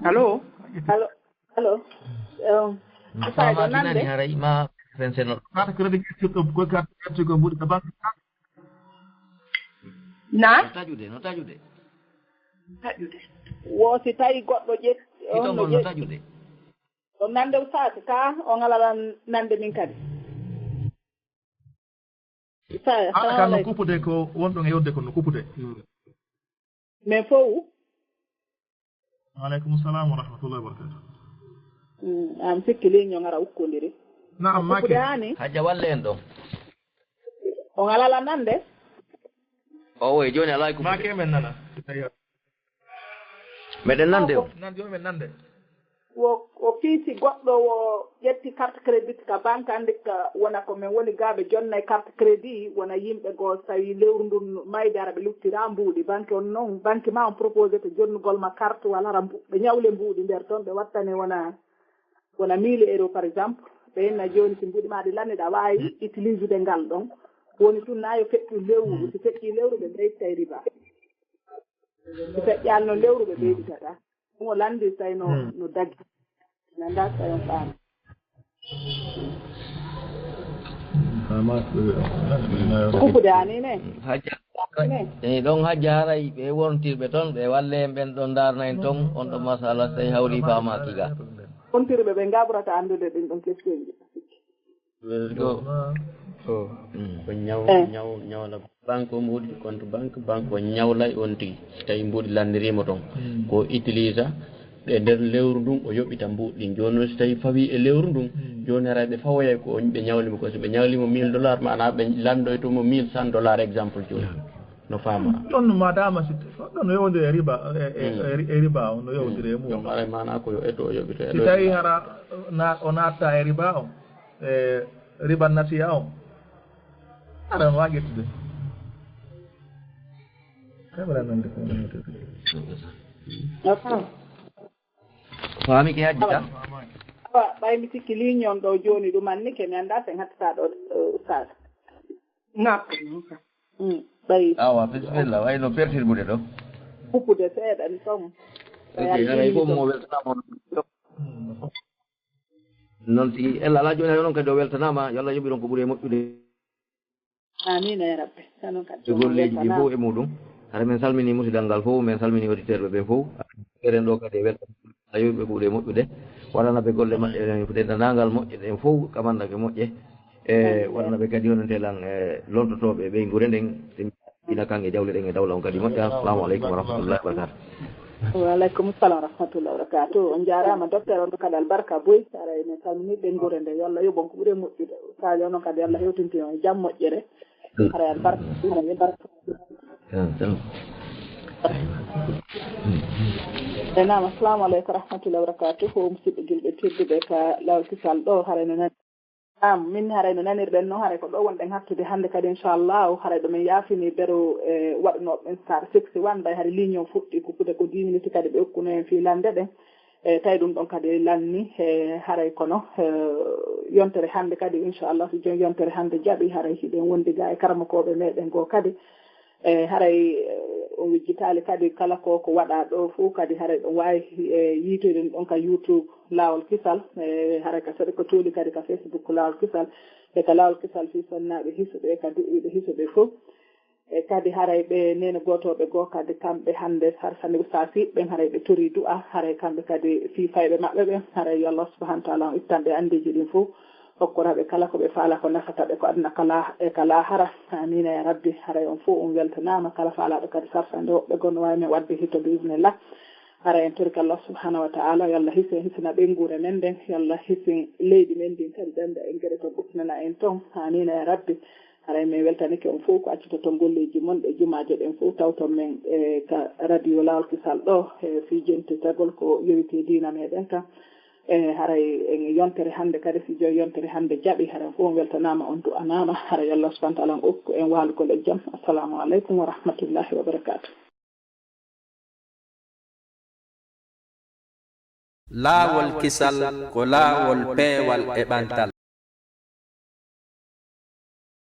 Allo? Allo? Allo? Um, mi faamaaki nande? Nani haray ma fenseno. Carte crédit ko, ko carte crédit ko mbuuɗi ka banque. Na? No taƴude, no taƴude. Taƴude. Wo si tawi goɗɗo ƴetti, on no ƴetti. Taƴude. Ɗum nande Oustaz, ka on alaa nande min kadi. Oustaz, ah, assalamu aleykum. Kan no kupude ko wonɗon e yodde kon no kupude. Men fow. Wa aleykum salam wa rahmatullahi wa barakatuh. Mm, am sikki ligne on ara ukkondiri. Naam, maake. Kupude hani? Hajja walle en ɗon. On alaa nande? O woy, jooni alaa e kupude. Maake men nana. Meɗen nande o. Nan jooni men nande. Wo, o piiti goɗɗo wo ƴetti carte crédit ka banque, anndi ka wona ko men woni ga ɓe jonna e carte crédit, wona yimɓe goo, so tawi lewru ndun mayde ara ɓe luttira mbuuɗi. Banque on non, banque ma on proposé to jonnugol ma carte walla hara mbu-, ɓe ñawle mbuuɗi nder ton, ɓe wattane wona, wona mille euro par exemple. Ɓe inna jooni si mbuuɗi ma ɗi lanni ɗa waawi utiliser de ngal ɗon. Woni tun na yo feƴƴu lewru, si feƴƴi lewru ɓe ɓeytay riba. Si feƴƴaali no lewru ɓe ɓeyditata. Ɗum o lanndi tawi no, no dagi. Mi anndaa so tawi on faami. Kupude ani ne? Hajja. Ne? E ɗon hajja haray ɓe wontirɓe ton, ɓe walle en ɓen ɗon ndarna en ton, on ɗo masala tawi hawri faamaaki ga. Wontirɓe ɓe ngabrata anndude ɗin ɗon question ji. Welgo. Oh. Mm. Ko ñaw-, eh, ñaw-, ñawla banque o mbuuɗi compte banque, banque o ñawlay on tigi. So tawi mbuuɗi lanniriima toon, mm, ko utilisa e nder lewru ndun, o yoɓita mbuuɗi ɗin. Jooni noon, so tawi fawii e lewru ndun, mm, jooni haray ɓe fawoyay ko on ɓe ñawli mo ko. So ɓe ñawli mo mille dollars, maanaa ɓe lanndoyto mo mille cent dollars, exemple jooni. Yeah. No faama. Ɗon no madama si, ɗon no yowndiri e riba, e, e, mm, e ri-, e riba on no yowndiri e, mm, mum. Ɗon haray maanaa ko yo eto o yoɓito e si tawi hara na-, o naatta e riba on. E riba nasiya on. Aɗa waawi ƴettude. Kay mbaɗa nande ko woni ƴettude. Faami ke hajji ka? Awa, ɓay mi sikki ligne on ɗo jooni ɗum anni ke mi anndaa sen hattata ɗo, eh, Oustaz. Naɓɓe. Mm, ɓay. Awa, bisimilla, way no pertirbude ɗo. Kupude seeɗa ni somo. Ok, haray fof mo weltanaama on. Noon tigi, Ella, alaa jooni hay onon kadi o weltanaama, yo Allah yoɓiron ko ɓuri e moƴƴude. Amiin, ya Rabbi. Onon kadi e golleeji ɗi fof e muɗum. Hara min salminii musidal ngal fof, min salminii auditeur ɓe ɓe fof. Eɗen ɗo kadi e weltanaama, Allah yoɓiɓe ko ɓuri e moƴƴude. Waɗana ɓe golle maɓɓe ɗen, dendanangal moƴƴe ɗen fof, kamannda ke moƴƴe. E waɗana ɓe kadi yonante lan, e lontotooɓe ɓeynguure nden. Ina kan e jawle ɗen e dawla on kadi moƴƴa. Assalamu aleykum wa rahmatullahi wa barakatuh. Wa aleykum salam wa rahmatullahi wa barakatuh. On njaaraama, docteur, on kadi albarka boy. Haray min salminii ɓeynguure nde, yo Allah yoɓ on ko ɓuri e moƴƴude. Sadio, onon kadi, Allah hewtinti on e jam moƴƴere. Haray albarka, haray albarka. E naam, assalamu aleykum wa rahmatullahi wa barakatuh. Ko musidɓe julɓe tedduɓe ka Laawol Kisal ɗo, haray no nani. Naam, min haray no nanirɗen noon, haray ko ɗo wonɗen hattude hannde kadi, inchallahu, haray ɗo min yaafini beru, e waɗunooɓe ɓen star sixty-one, ɓay haray ligne on fuɗɗi kupude ko dix minutes kadi ɓe okkuno en fii lande ɗen. E tawi ɗum ɗon kadi lanni, e haray kono, e yontere hannde kadi, inchallah, so jom yontere hannde jaɓi, haray hiɗen wondi ga e karamokooɓe meɗen goo kadi. E haray, e, o wejjitaali kadi kala ko, ko waɗaa ɗo fof kadi haray ɗum waawi, e, yiitoyde ɗum ɗon ka YouTube Laawol Kisal, e, haray ka Sodeko Tuli kadi ka Facebook Laawol Kisal, e ka Laawol Kisal fii sonnaaɓe hisuɓe, e ka duɗiiɓe hisuɓe fof. E kadi haray ɓe neene gootooɓe goo kadi kamɓe hannde har sanne Oustaz ɓen haray ɓe torii du'a, haray kamɓe kadi fii fayɓe maɓɓe ɓen, haray yo Allah subhanahu wa taala on ittan ɓe anndeeji ɗin fof. Hokkora ɓe kala ko ɓe faala ko nafata ɓe ko aduna kala e ka laahara. Amiina ya rabbi. Haray on fof on weltanaama, kala faalaaɗo kadi sarsande woɓɓe goo no waawi men waɗde hito biismillah. Haray en torike Allah subhanahu wa ta'ala, yo Allah hisin, hisina ɓeynguure men nden, yo Allah hisin leydi men ndin kadi, ɗemɗe en gere to ɓuttinana en ton. Amiina ya rabbi. Haray min weltanike on fof ko accata ton golleeji mon ɗe jumaaje ɗen fof tawton men e ka radio Laawol Kisal ɗo e fii jentitagol ko yowiti e diina meɗen kan. E haray en yontere hannde kadi, si joyi yontere hannde jaɓi, haray fof on weltanaama, on du'anaama, haray Allah subhanahu wa ta'ala on okku en waalugol e jam. Assalamu aleykum wa rahmatullahi wa barakatuh. Laawol Kisal ko laawol peewal e ɓantal.